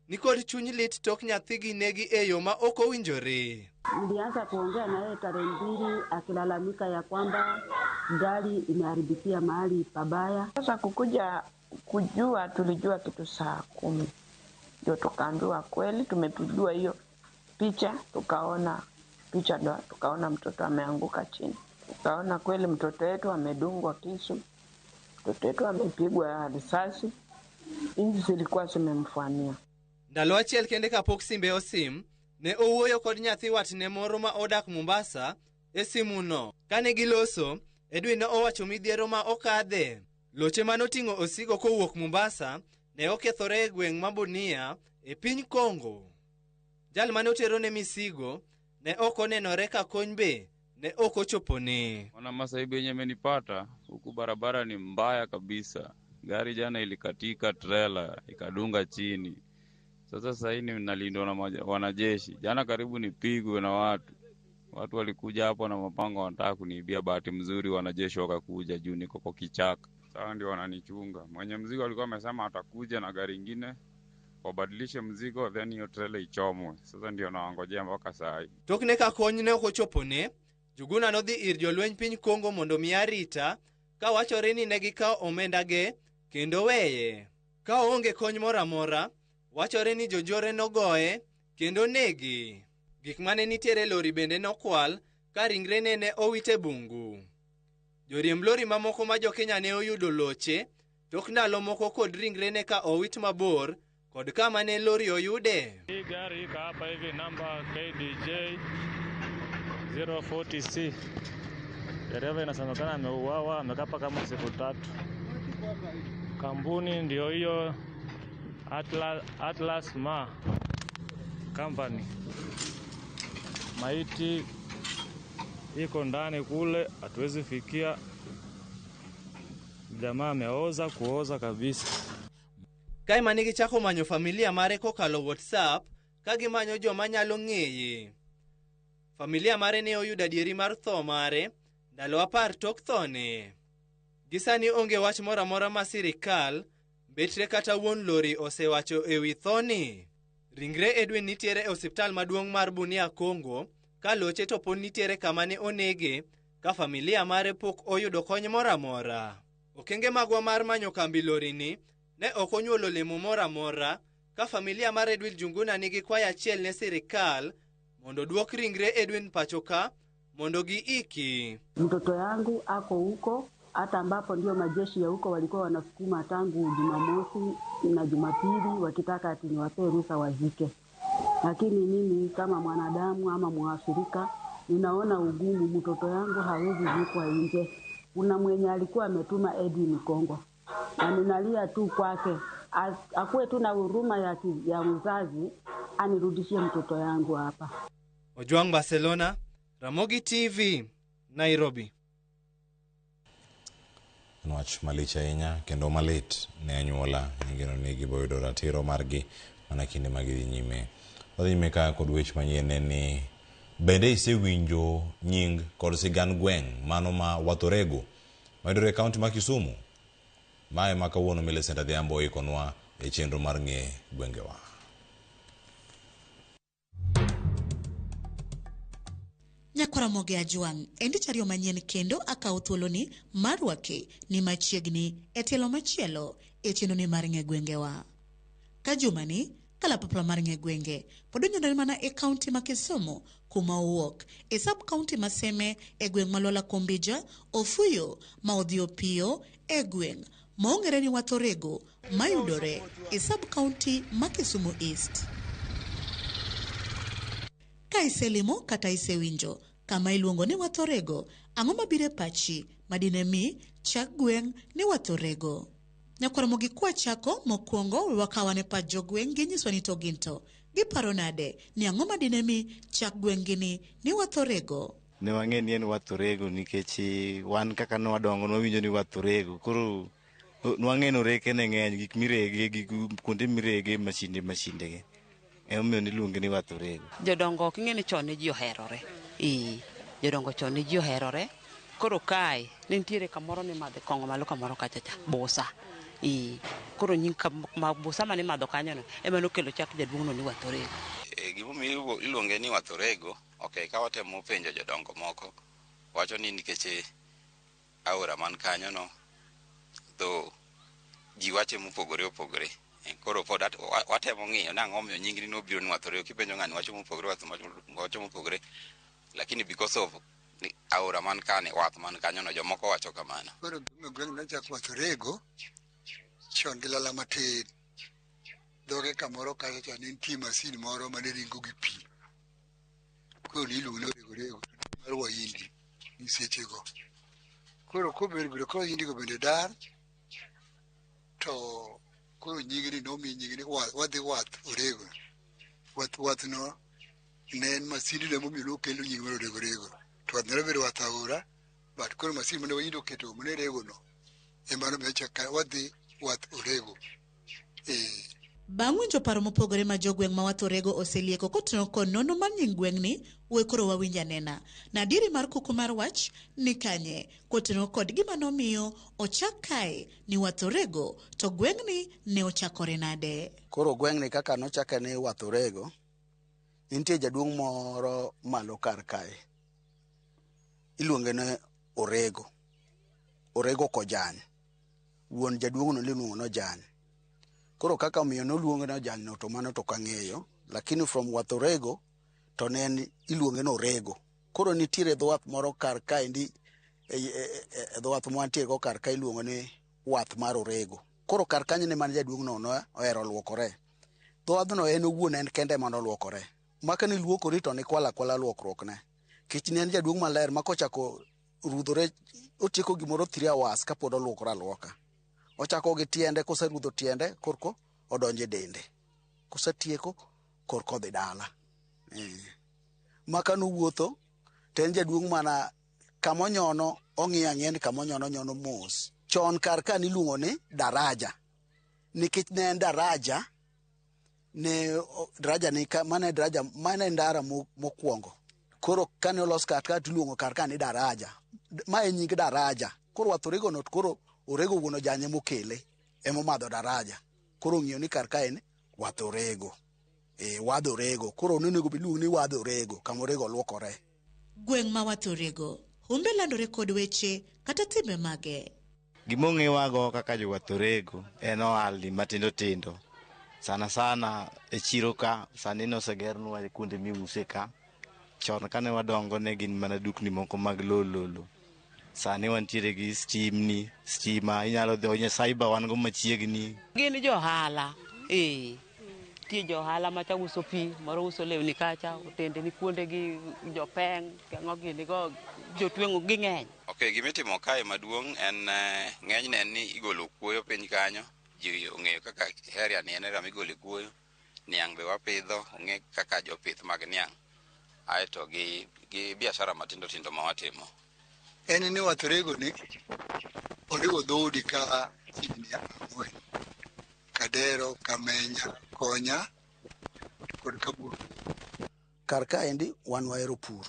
[SPEAKER 15] nikod chuny lit tok nyathigi negi e yo ma ok owinjore.
[SPEAKER 16] Nilianza kuongea na yeye tarehe 2 akilalamika ya kwamba gari imeharibikia mahali pabaya.
[SPEAKER 17] Sasa kukuja kujua, tulijua kitu saa 10 ndio tukaambiwa kweli, tumepigiwa hiyo picha, tukaona picha ndo tukaona mtoto ameanguka chini, tukaona kweli mtoto wetu amedungwa kisu, mtoto wetu amepigwa risasi, hizi zilikuwa zimemfamia.
[SPEAKER 15] Ndalo achiel kende kapok simbe osim, ne owuoyo kod nyathi watne moro ma odak Mombasa e simuno. Kane giloso, Edwin ne owacho midhiero ma okadhe. Loche manoting'o osigo kowuok Mombasa ne okethore e gweng' ma Bunia e piny Congo. Jal mane oterone misigo ne ok onenore ka kony be ne ok ochopone.
[SPEAKER 18] Ona masaibu yenye amenipata huku, barabara ni mbaya kabisa. Gari jana ilikatika trela ikadunga chini. Sasa sasa hii nalindwa na wanajeshi. Jana karibu nipigwe na watu. Watu walikuja hapo na mapanga wanataka kuniibia. Bahati mzuri wanajeshi wakakuja juu niko kwa kichaka. Sasa ndio wananichunga. Mwenye mzigo alikuwa amesema atakuja na gari ingine wabadilishe mzigo then hiyo trela ichomwe. Sasa ndio nawangojea mpaka saa hii.
[SPEAKER 15] Tokne ka kony ne ok ochopone, Njuguna nodhi ir jolweny piny Congo mondo mi arita, ka wachore ni ne gikawo omendage kendo weye. Ka oonge kony moro amora, wachore ni jonjore nogoye kendo negi. Gik mane nitiere e lori bende nokwal ka ringrene ne owit e bungu. Joriemb lori mamoko ma jo-Kenya ne oyudo loche tok ndalo moko kod ringrene ka owit mabor kod kama ne lori oyude.
[SPEAKER 19] Hii gari iko hapa hivi namba KDJ 040C. Dereva inasemekana ameuawa, amekaa kama siku 3. Kampuni ndio hiyo Atlas Ma Company. Maiti iko ndani kule, hatuwezi fikia. Jamaa ameoza kuoza kabisa.
[SPEAKER 15] Kae mane gichako manyo familia mare kokalo WhatsApp ka gimanyo joma nyalo ng'eye. Familia mare ne oyudo adieri mar tho mare ndalo 10 tok thone. Gisani onge wach moro amora ma sirikal, mbetre kata wuon lori osewacho ewi thoni. Ringre Edwin nitiere e osiptal maduong' mar Bunia Congo, ka loche to pod nitiere kama ne onege, ka familia mare pok oyudo kony moro amora. Okenge magwa mar manyo kambi lori ni ne ok onyuolo lemo moro amora, ka familia mar Edwin Njuguna nigi kwayo achiel ne sirikal mondo duok ringre Edwin pacho ka mondo giiki.
[SPEAKER 16] Mtoto yangu ako huko, hata ambapo ndio majeshi ya huko walikuwa wanasukuma tangu Jumamosi na Jumapili wakitaka ati niwapee ruhusa wazike. Lakini mimi kama mwanadamu ama Mwafrika ninaona ugumu, mtoto yangu hawezi zikwa nje. Kuna mwenye alikuwa ametuma Edwin Kongo na ninalia tu kwake, akuwe tu na huruma ya mzazi anirudishie mtoto yangu hapa.
[SPEAKER 15] Ojwang Barcelona, Ramogi TV, Nairobi.
[SPEAKER 1] En wach malich ahinya kendo malit ne anyuola nyingeno ni giboyudo ratiro margi mana kinde ma gidhi nyime. Wadhi nyime ka kod wech manyien en ni Bende isewinjo nying kod sigand gweng' mano ma Wathorego mayudore e kaunti ma Kisumu? Mae ma kawuono Millicent Adhiambo oikonwa e chenro mar ng'e gwengewa.
[SPEAKER 5] Nyakwaramogi Ajwang' en tich ariyo manyien kendo akawo thuoloni mar rwaki ni machiegni e tielo machielo e chenroni mar ng'e gwengewa. Ka jumani, kalapapla mar ng'e gwenge pod onyonore mana e kaunti ma Kisumu kuma owuok e sub kaunti ma Seme e gweng' ma Lwala Kombija, Ofuyo ma odhi opiyo e gweng' ma ong'ere ni Wathorego mayudore e sub kaunti ma Kisumu East. Ka iselimo kata isewinjo kama iluongo ni Wathorego, ang'o mabiro e pachi madine mi chak gweng' ni Wathorego? Nyakwaramogi kwachako mokwongo we wakaw ane pach jogweng' ginyiswa ni to gin to giparo nade ni ang'o madine mi chak gweng' gi ni Wathorego?
[SPEAKER 21] Ne wang'e ni en Wathorego nikech wan kaka ne wadongo ne wawinjo ni Wathorego. Koro nwang'e ni oreke ne ng'eny, gik mirege, gik kuonde mirege, mashinde mashinde gi. Emomiyo niluonge ni Wathorego.
[SPEAKER 22] Jodongo ok ing'e ni chon ne ji oherore. Ee, jodongo chon ne ji oherore. Koro kae ne nitiere kamoro nimadhe kong'o malo kamoro kacha cha, busa. Ee, koro nying ma busa mane imadho kanyono ema nokelo chak jaduong'no ni Wathorego.
[SPEAKER 23] Gimomiyo iluonge ni Wathorego, okay, ka watemo penjo jodongo moko, wacho ni nikech aora man kanyono, though ji wache mopogore opogore. Koro pod watemo ng'iyo ni ang'o momiyo nyingni nobiro ni Wathorego. Kipenjo ng'ani wacho mopogore, wacho mopogore, lakini because of aora man kane, wath man kanyono, jomoko wacho kamano.
[SPEAKER 24] Koro gweng' nochak Wathorego chon gi lala matin. Dhoge kamoro kacha cha ne nitie masin moro mane ringo gi pi. Koro niluongo ni Orego Rego mar Wahindi ni sechego. Koro kobedo bedo ka Wahindi go bende dar, to koro nyingni nomi nyingni wadhi wath Orego. Wath wath no ne en masindno emomiyo nokelo nying mar Orego Rego. To wath nyalo bedo wath aora, but koro masin mane Wahindi oketo mane rego no ema nomiyo ochak wadhi wath Orego.
[SPEAKER 5] Bang' winjo paro mopogore ma jogweng' ma Wathorego oselieko kotingo kod nonro mar nying gweng'ni, we koro wawinj anena. Na adieri mar kuku mar wach ni kanye kotingo kod gima nomiyo ochak kae ni Wathorego to gweng'ni ne ochakore nade?
[SPEAKER 25] Koro gweng'ni kaka nochake ni Wathorego, nitie jaduong' moro malo kar kae. Iluonge ni Orego. Orego Kojany. Wuon jaduong'no niluongo ni Ojany. Koro kaka omiyo noluonge ni Ojany no to mano to ok ang'eyo. Lakini from Wathorego to ne en iluonge ni Orego. Koro nitiere dho wath moro kar kaendi e dho wath mwantiere go kar ka iluongo ni wath mar Orego. Koro kar kanyo ne mane jaduong' no ohero luokore. Dho wadhno en owuon en kende ema noluokore. Maka niluokori to nikwalo akwala luokruokne. Kech ne en jaduong' maler ma kochako rudhore otieko gimoro 3 hours kapod oluokore aluoka. Ochako gi tiende, koserudho tiende korko odonjo e dende. Kosetieko korko odhi dala. Maka nowuotho to en jaduong' mana kamonyono ong'iyo ang'iya ni kamonyono onyono mos. Chon kar ka niluongo ni daraja. Nikech ne en daraja, ne daraja ni ka, mane daraja, mane ndara mokwongo. Koro kane olos kar ka tiluongo kar ka ni daraja. Ma e nying daraja. Koro Wathorego no koro Orego wuon Ojany emokele, emomadho daraja. Koro ong'iyo ni kar ka en Wathorego. Wadh Orego. Koro nonego bed iluongo ni wadh Orego, kama Orego luokore.
[SPEAKER 5] Gweng' ma Wathorego, humbe landore kod weche kata timbe mage.
[SPEAKER 21] Gima ong'ewago kaka jo Wathorego en ohalni matindo tindo. Sana sana e chiro ka, sani nosegernwa kuonde miuse ka. Chon kane wadongo ne gin mana dukni moko mag lololo. Sani wantiere gi stimni, stima inyalo dhi cyber wan go machiegni.
[SPEAKER 22] Gin johala, Nitie johala macha uso pi, moro uso lewni kacha, otende ni kuonde gi jopeng', ang'o gini go, jotweng'o ging'eny.
[SPEAKER 23] Okay, gimitimo kae maduong' en ng'enyne en ni igolo kuoyo piny kanyo. Ji ong'eyo kaka area ni en area migole kuoyo. Niang' be wapidho, ong'e kaka jopith mag niang'. Aeto gi biashara matindo tindo ma watimo.
[SPEAKER 24] En ni Wathorego ni oriwo dhoudi ka higni 4. Kadero, Kamenya, Konya kod Kaburu.
[SPEAKER 25] Kar kaendi wan wahero pur.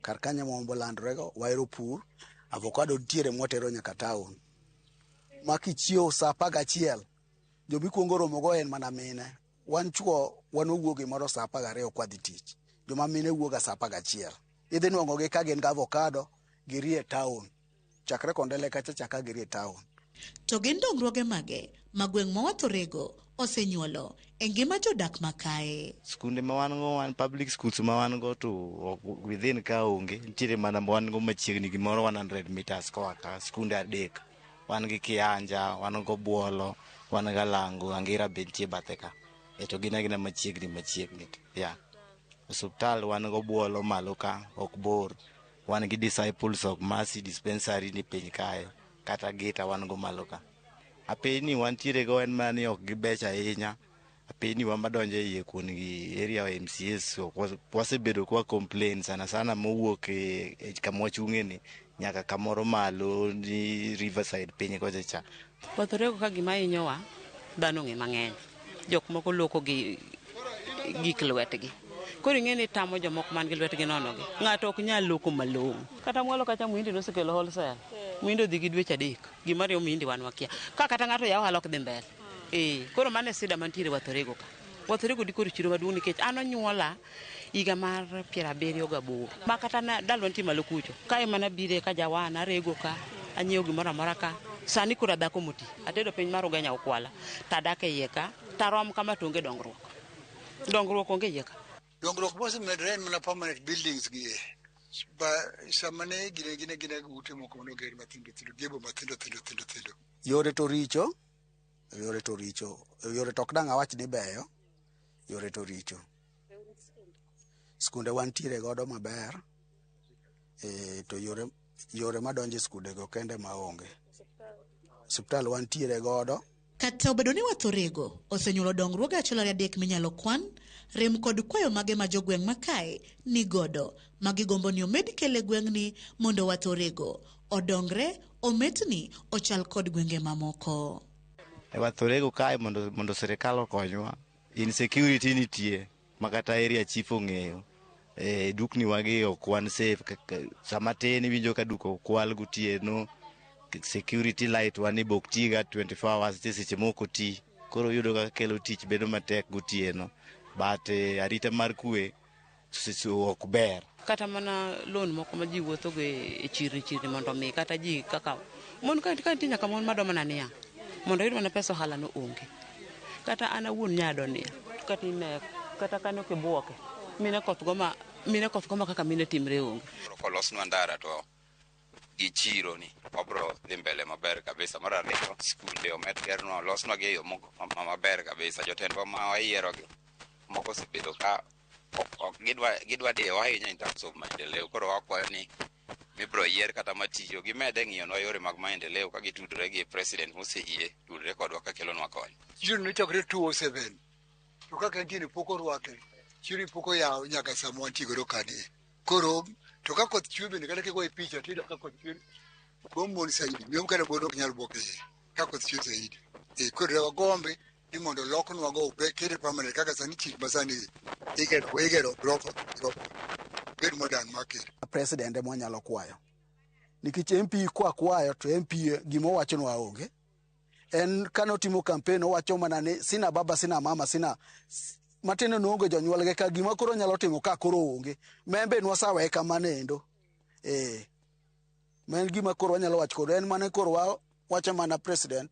[SPEAKER 25] Kar kanyo ma wambo landorego wahero pur. Avocado nitiere mwatero nyaka town. Ma kichiewo saa 11 jomikuongo romogo en mana mine. Wan chuo wan wawuok gimoro saa 12 kwadhi tich. Joma mine wuok ga saa 11. Idhi nwang'o gi ka gin gi avocado girie town. Chakre Kondele kacha chaka girie town.
[SPEAKER 5] To gin dongruoge mage ma gweng' ma Wathorego osenyuolo e ngima jodak makae?
[SPEAKER 21] Skunde ma wan go wan public schools ma wan go to within ka onge nitiere mana wan go machiegni gimoro 100 meters koa ka skunde 3 wan gi Kianja, wan go Buolo, wan gi Alango, Angira be nitie bathe ka. E to gin agina machiegni machiegni. Yeah. Osuptal wan go Buolo malo ka ok bor. Wan gi Disciples of Mercy dispensary ni piny kae kata Gita wan go malo ka. Apeni wantiere go en mana ni ok gibech ahinya. Apeni wa madonjo e iye kuon gi area MCAs wasebedo kwa complain sana sana mowuok e kama wachung'e ni nyaka kamoro malo ni Riverside piny kocha cha.
[SPEAKER 22] Wathorego ka gima hinyowa dhano ong'e mang'eny. Jok moko loko gi gik lwetgi. Koro ing'e ni tamo jomoko man gi lwetgi nono gi. Ng'ato ok nyal loko malong'o. Kata mwalo kacha muhindi nosekelo wholesale. Muhindi odhi gi dweche 3. Gima riwo muhindi wan wakia. Ka kata ng'ato yawo ohala ok dhi mbele. Koro mano e sida mantiere Wathorego ka. Wathorego dikoro chiro maduong' nikech an onyuola higa mar 78. Ma kata ndalo nitie malo kucho. Kae mana bire ka jawana arego ka, anyiewo gimoro amora ka. Sani koro adhako moti. Atedo piny mar Ugenya Okwala. Tadak e iye ka, tarom kama to onge dongruok. Dongruok onge iye ka.
[SPEAKER 24] Dongruok mosemedore en mana permanent buildings gi e. Ba sama ne gine gine gine ute moko manoger mathindo thindo, gebo mathindo thindo thindo thindo.
[SPEAKER 25] Yore to richo, yore to richo, yore to ok dang' awach ni beyo, yore to richo. Skunde wantiere godo maber, to yore madonjo e skundego kende maonge. Osiptal wantiere godo.
[SPEAKER 5] Kata obedo ni Wathorego osenyuolo dongruoge 1 3 minyalo kwan, rem kod kwayo mage ma jogweng' makae ni godo ma gigombo ni omed kele gweng'ni mondo Wathorego odongre, ometni, ochal kod gwenge mamoko.
[SPEAKER 21] E Wathorego kae mondo sirikal okonywa, insecurity nitie ma kata area chief ong'eyo. Dukni wagi ok wan safe, sama tin iwinjo ka duka okwal gotieno, security light wan ni bok tiga 24 hours nitie seche moko ti. Koro iyudo kaka kelo tich bedo matek gotieno. But arita mar kwe ok ber.
[SPEAKER 22] Kata mana loan moko ma ji wuotho go e chirni chirni mondo mi kata ji kaka mon ka nitie nyaka mon madwa mana niang' mondo oyud mana pesa ohala no onge. Kata an awuon nyado niang' kata ine kata kanyo kibuoke mine koth go ma kaka mine timre onge.
[SPEAKER 23] Koro kolosnwa ndara to gi chiro ni wabro dhi mbele maber kabisa. Mar ariyo, skunde omed gernwa, olosnwa gi e yo maber kabisa. Jotendwa ma wayiero gi moko osebedo ka ok gidwa diyowa ahinya in terms of maendeleo. Koro wakwayo ni mibro yier kata matiyo gimede ng'iyonwa yore mag maendeleo ka gitudore gi president moseyie tudore kodwa ka kelonwa kony.
[SPEAKER 24] Chiro nochakore 2007 to kaka entie ni pok orwake, chiro ni pok oyaw nyaka sama wantie godo kani. Koro to ka koth chwe bende kata kigoye picha tiyudo ka koth chwe go mon saidi, miyo kata mon ok nyal buok iye ka koth chwe saidi. Koro wagombe ni mondo oloknwa go kete permanent kaka sani chik masani igero grofa bed modern market.
[SPEAKER 25] President ema wanyalo kwayo. Nikech MP kwa kwayo to MP gima owachonwa onge. En kanotimo campaign owacho mana ni sina baba sina mama sina matindo noonge jonyuolge ka gima koro nyalo timo ka koro onge. Membe nwasawe kamano endo. Ma en gima koro wanyalo wacho koro en mana koro wacho mana president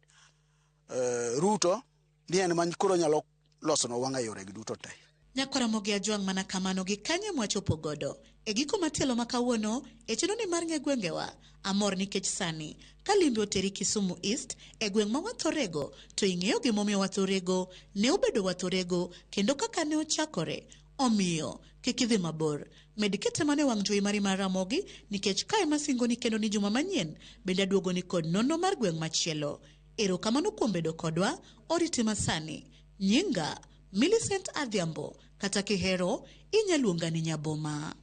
[SPEAKER 25] Ruto ni en ma koro nyalo losonwa wang'a yoregi duto te.
[SPEAKER 5] Nyakwara Ramogi Ajwang' mana kamano gi kanye mwachopo godo. E giko matielo ma kawuono, e chenro ni mar ng'e gwengewa, amor nikech sani, ka limbe oteri Kisumu East, e gweng' ma Wathorego, to ing'eyo gimomiyo Wathorego ne obedo Wathorego kendo kaka ne ochakore. Omiyo, kik idhi mabor. Med kete mana e wang' jowi mari mar Ramogi, nikech kae masingoni kendo ni juma manyien, bende aduogoni kod nonro mar gweng' machielo. Erokamano kuom bedo kodwa, oriti masani. Nyinga, Millicent Adhiambo, kata kihero, inyaluonga ni Nyaboma.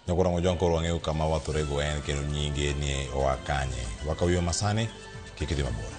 [SPEAKER 1] Nyakwara Mojwang' koro wang'eyo kama Wathorego en kendo nyinge ni oa kanye. Wakawiyo masani, kik idhi mabor.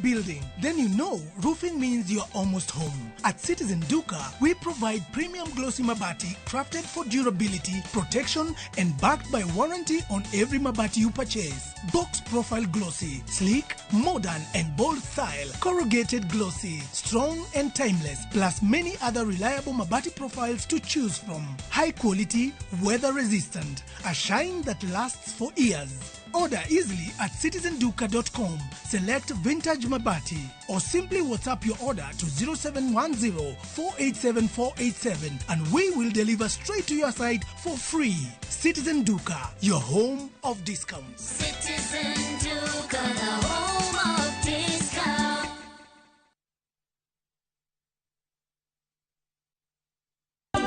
[SPEAKER 2] building? Then you know roofing means you're almost home. At Citizen Duka, we provide premium glossy mabati crafted for durability, protection, and backed by warranty on every mabati you purchase. Box profile glossy, sleek, modern, and bold style. Corrugated glossy, strong and timeless, plus many other reliable mabati profiles to choose from. High quality, weather resistant, a shine that lasts for years. Order easily at citizenduka.com. Select Vintage Mabati or simply WhatsApp your order to 0710 487 487 and we will deliver straight to your site for free. Citizen Duka, your home of discounts.
[SPEAKER 3] Citizen Duka, the home of discount.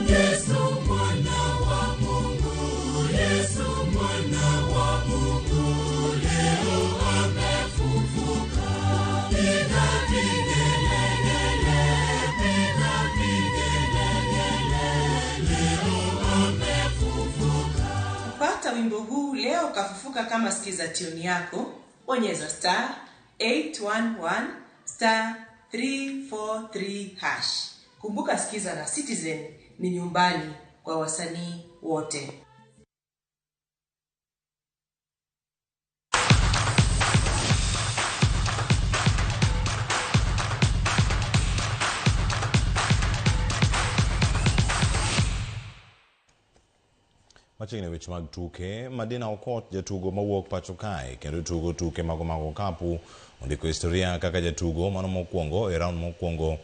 [SPEAKER 4] Yesu mwana wa Mungu, Yesu mwana wa Mungu, leo amefufuka. Piga vigelegele, piga vigelegele, leo amefufuka.
[SPEAKER 6] Kupata wimbo huu leo kafufuka kama sikiza tune yako, bonyeza star 811 star 343 hash. Kumbuka sikiza na Citizen ni nyumbani kwa wasanii wote.
[SPEAKER 1] Machiegni weche mag tuke, Madina Okot jatugo mawuok pacho kae kendo tugo tuke mago mag okapu ondiko historia kaka jatugo mano mokwongo e round mokwongo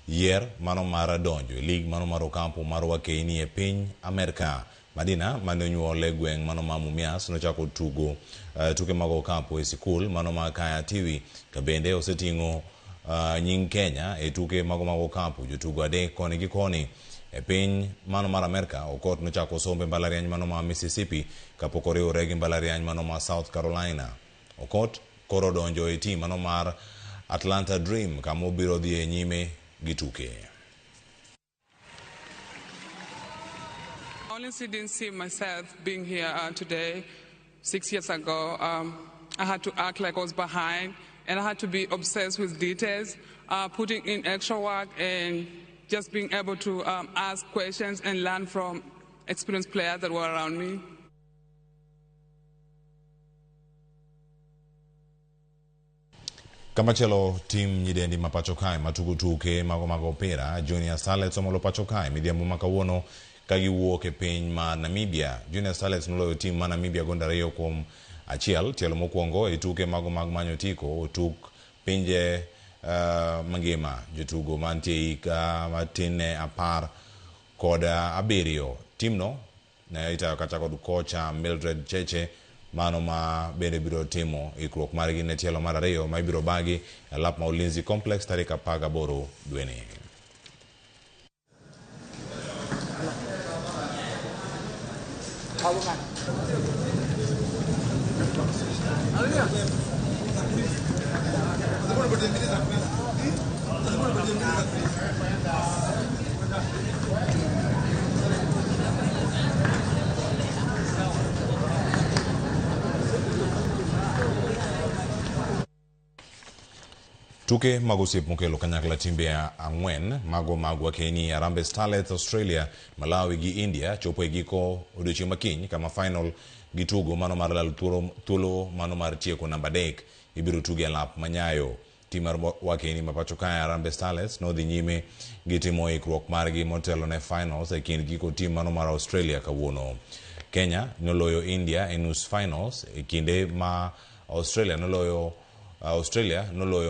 [SPEAKER 1] yier mano mar donjo e lig mano mar okapu mar wakeini e piny Amerka. Madina mane onyuol e gweng' mano ma Mumias nochako tugo tuke mag okapu e sikul mano ma Kaya Tiwi ka bende oseting'o nying Kenya e tuke mago mag okapu jotugo adek koni gi koni. E piny mano mar Amerka, Okot nochako sombe mbalariany mano ma Mississippi kapok oriwore gi mbalariany mano ma South Carolina. Okot koro donjo e tim mano mar Atlanta Dream kama obiro dhi e nyime gi tuke.
[SPEAKER 20] I honestly didn't see myself being here today. 6 years ago, I had to act like I was behind, and I had to be obsessed with details, putting in extra work and just being able to ask questions and learn from experienced players that were around me.
[SPEAKER 1] Kamachielo tim nyidendi ma pacho kae matugo tuke mago mag opira Junior Starlets omolo pacho kae midhiambo ma kawuono ka giwuok e piny ma Namibia. Junior Starlets noloyo tim ma Namibia gonde 2-1 tielo mokwongo e tuke mago mag manyo otiko otuk pinje mangima. Jotugo mantie higa matin ne 17. Timno ne itayo kata kod kocha Mildred Cheche mano ma bende biro timo ikruok margi ne tielo mar ariyo ma ibiro bagi e lap ma Ulinzi Complex tarik 18 dweni. Tuke mag osiep mokelo kanyakla timbe ang'wen mago mag wakeni Harambee Starlets Australia, Malawi gi India chopo e giko odiochieng' makiny kama final gi tugo mano mar lalo thuolo mano mar tieko namba 3 ibiro tuge e lap manyayo. Tim mar wakeni ma pacho kae Harambee Starlets nodhi nyime gi timo ikruok margi motelo ne finals e kind giko tim mano mar Australia kawuono. Kenya noloyo India e nus finals e kinde ma Australia noloyo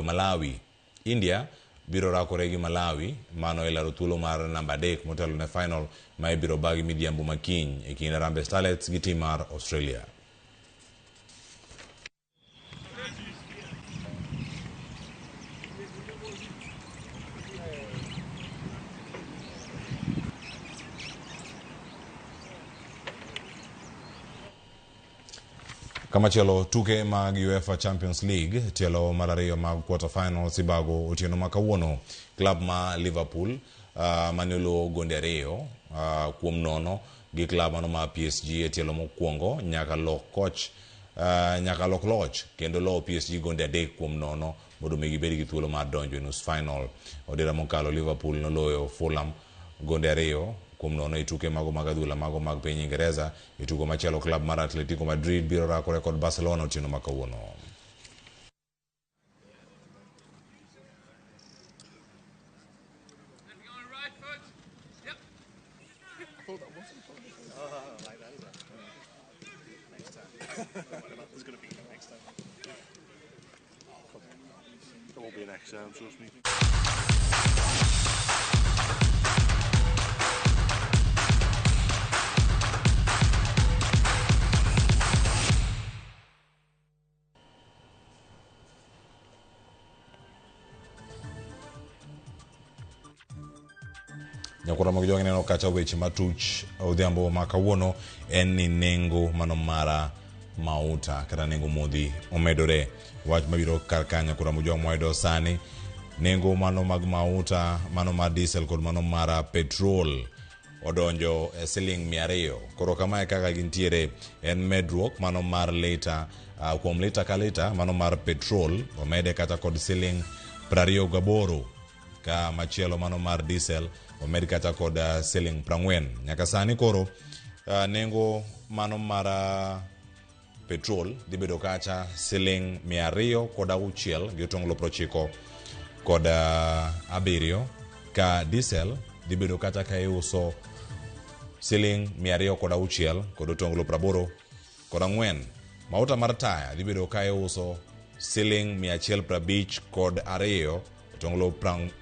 [SPEAKER 1] Malawi. India biro rakore gi Malawi mano e laro thuolo mar namba 3 motelo ne final ma ibiro bagi midhiambo makiny e kind Harambee Starlets gi tim mar Australia. Kamachielo tuke mag UEFA Champions League tielo mar ariyo mag quarter finals ibago otieno ma kawuono. Klab ma Liverpool mane oloyo gonde 2-0 gi klab mano ma PSG e tielo mokwongo nyaka lok koch nyaka lok loch kendo loyo PSG gonde 3-0 mondo mi gibed gi thuolo mar donjo e nus final. Odira mokalo Liverpool noloyo Fulham gonde 2-0 e tuke mago mag adhula mago mag piny Ingereza. E tugo machielo klab mar Atletico Madrid biro rakore kod Barcelona otieno ma kawuono.
[SPEAKER 7] There won't be an next time, trust me.
[SPEAKER 1] Nyakura mag jogi neno kacha weche matuch odhiambo ma kawuono en ni nengo mano mara mauta kata nengo modhi omedore. Wach mabiro kar ka nyakura mojwang' mwayudo sani, nengo mano mag mauta, mano mar diesel kod mano mar petrol odonjo e siling 200. Koro kamae kaka gintiere en medruok mano mar lita, kuom lita ka lita mano mar petrol omede kata kod siling 28, ka machielo mano mar diesel omed kata kod siling 40. Nyaka sani koro nengo mano mar petrol dhi bedo kacha siling 206 gi otonglo 97, ka diesel dhi bedo kacha ka iuso siling 206 kod otonglo 84. Mauta mar taya dhi bedo ka iuso siling 152 otonglo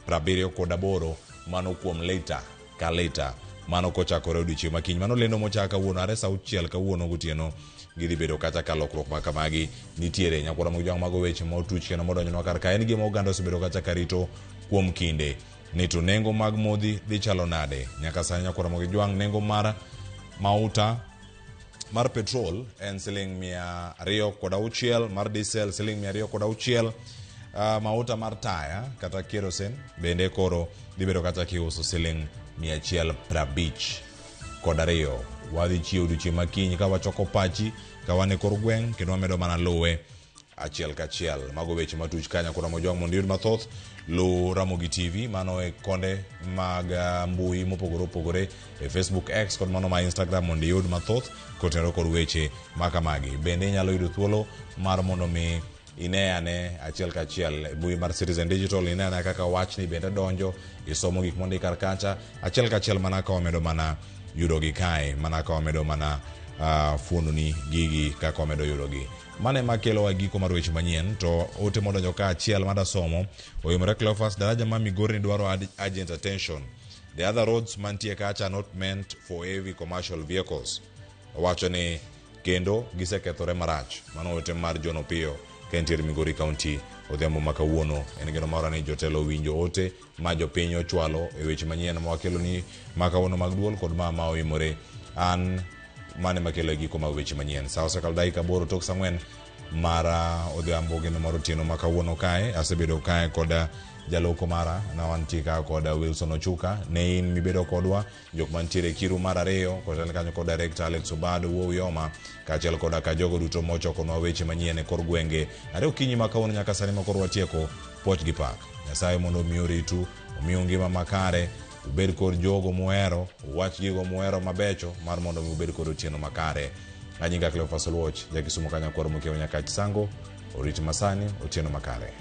[SPEAKER 1] 78, mano kuom lita ka lita, mano kochakore odiochieng' makiny. Mano lendo mochak kawuono are sa 6 kawuono gotieno gidhi bedo kacha ka lokruok ma kamagi nitiere. Nyakwara mag jwang' mago weche ma otuch kendo modonjonwa kar ka en gima oganda osebedo kacha ka rito kuom kinde ni to nengo mag modhi dhi chalo nade. Nyaka sani nyakwara mag jwang' nengo mar mauta mar petrol en siling 206, mar diesel siling 206, mauta mar taya kata kerosene bende koro dhi bedo kata kiuso siling 152. Wadhi chiewo odiochieng' makiny ka wachoko pachi ka wan e kor gweng' kendo wamedo mana luwe achiel kachiel. Mago weche matuch ka nyakwara Mojwang' mondo iyud mathoth luw Ramogi TV mano e konde mag mbui mopogore opogore e Facebook, X kod mano ma Instagram mondo iyud mathoth kotenore kod weche ma kamagi. Bende inyalo yudo thuolo mar mondo mi ine ane achiel kachiel e mbui mar Citizen Digital, ine ane kaka wachni bende donjo, isomo gik mondik kar kacha achiel kachiel mana ka wamedo mana yudogi kae, mana ka wamedo mana fuondoni gigi kaka wamedo yudogi. Mano ema kelowa giko mar weche manyien. To ote modonjo ka achiel madasomo oyomore Cleophas, daraja ma Migori dwaro urgent attention. The other roads mantie kacha are not meant for heavy commercial vehicles. Owacho ni kendo gisekethore marach. Mano ote mar John Opiyo ka entiere Migori County odhiambo ma kawuono. En geno mara ni jotelo owinjo ote ma jopiny ochwalo e weche manyien ma wakelo ni ma kawuono mag duol kod ma oimore. An mane makelo e giko mag weche manyien. Sa osekalo dakika 8 tok sa 4 mara odhiambo geno mar otieno ma kawuono kae. Asebedo kae kod jaloko mara na wantie ka kod Wilson Ochuka. Ne in mibedo kodwa jok mantiere kiru mar 2 kotel kanyo kod director Alex Obado Wuowi Oma kaachiel koda ka jogo duto mochokonwa weche manyien e kor gwenge. Are okinyi ma kawuono nyaka sani ma koro watieko puoch gi pak. Nyasaye mondo omi oritu, omiu ngima makare, ubed kod jogo muhero, uwach gigo muhero mabecho mar mondo mi ubed kod otieno makare. Anyinga Cleophas Oluoch, ja Kisumu ka nyakwar Mokiewo Nyakach Sango, orit masani, otieno makare.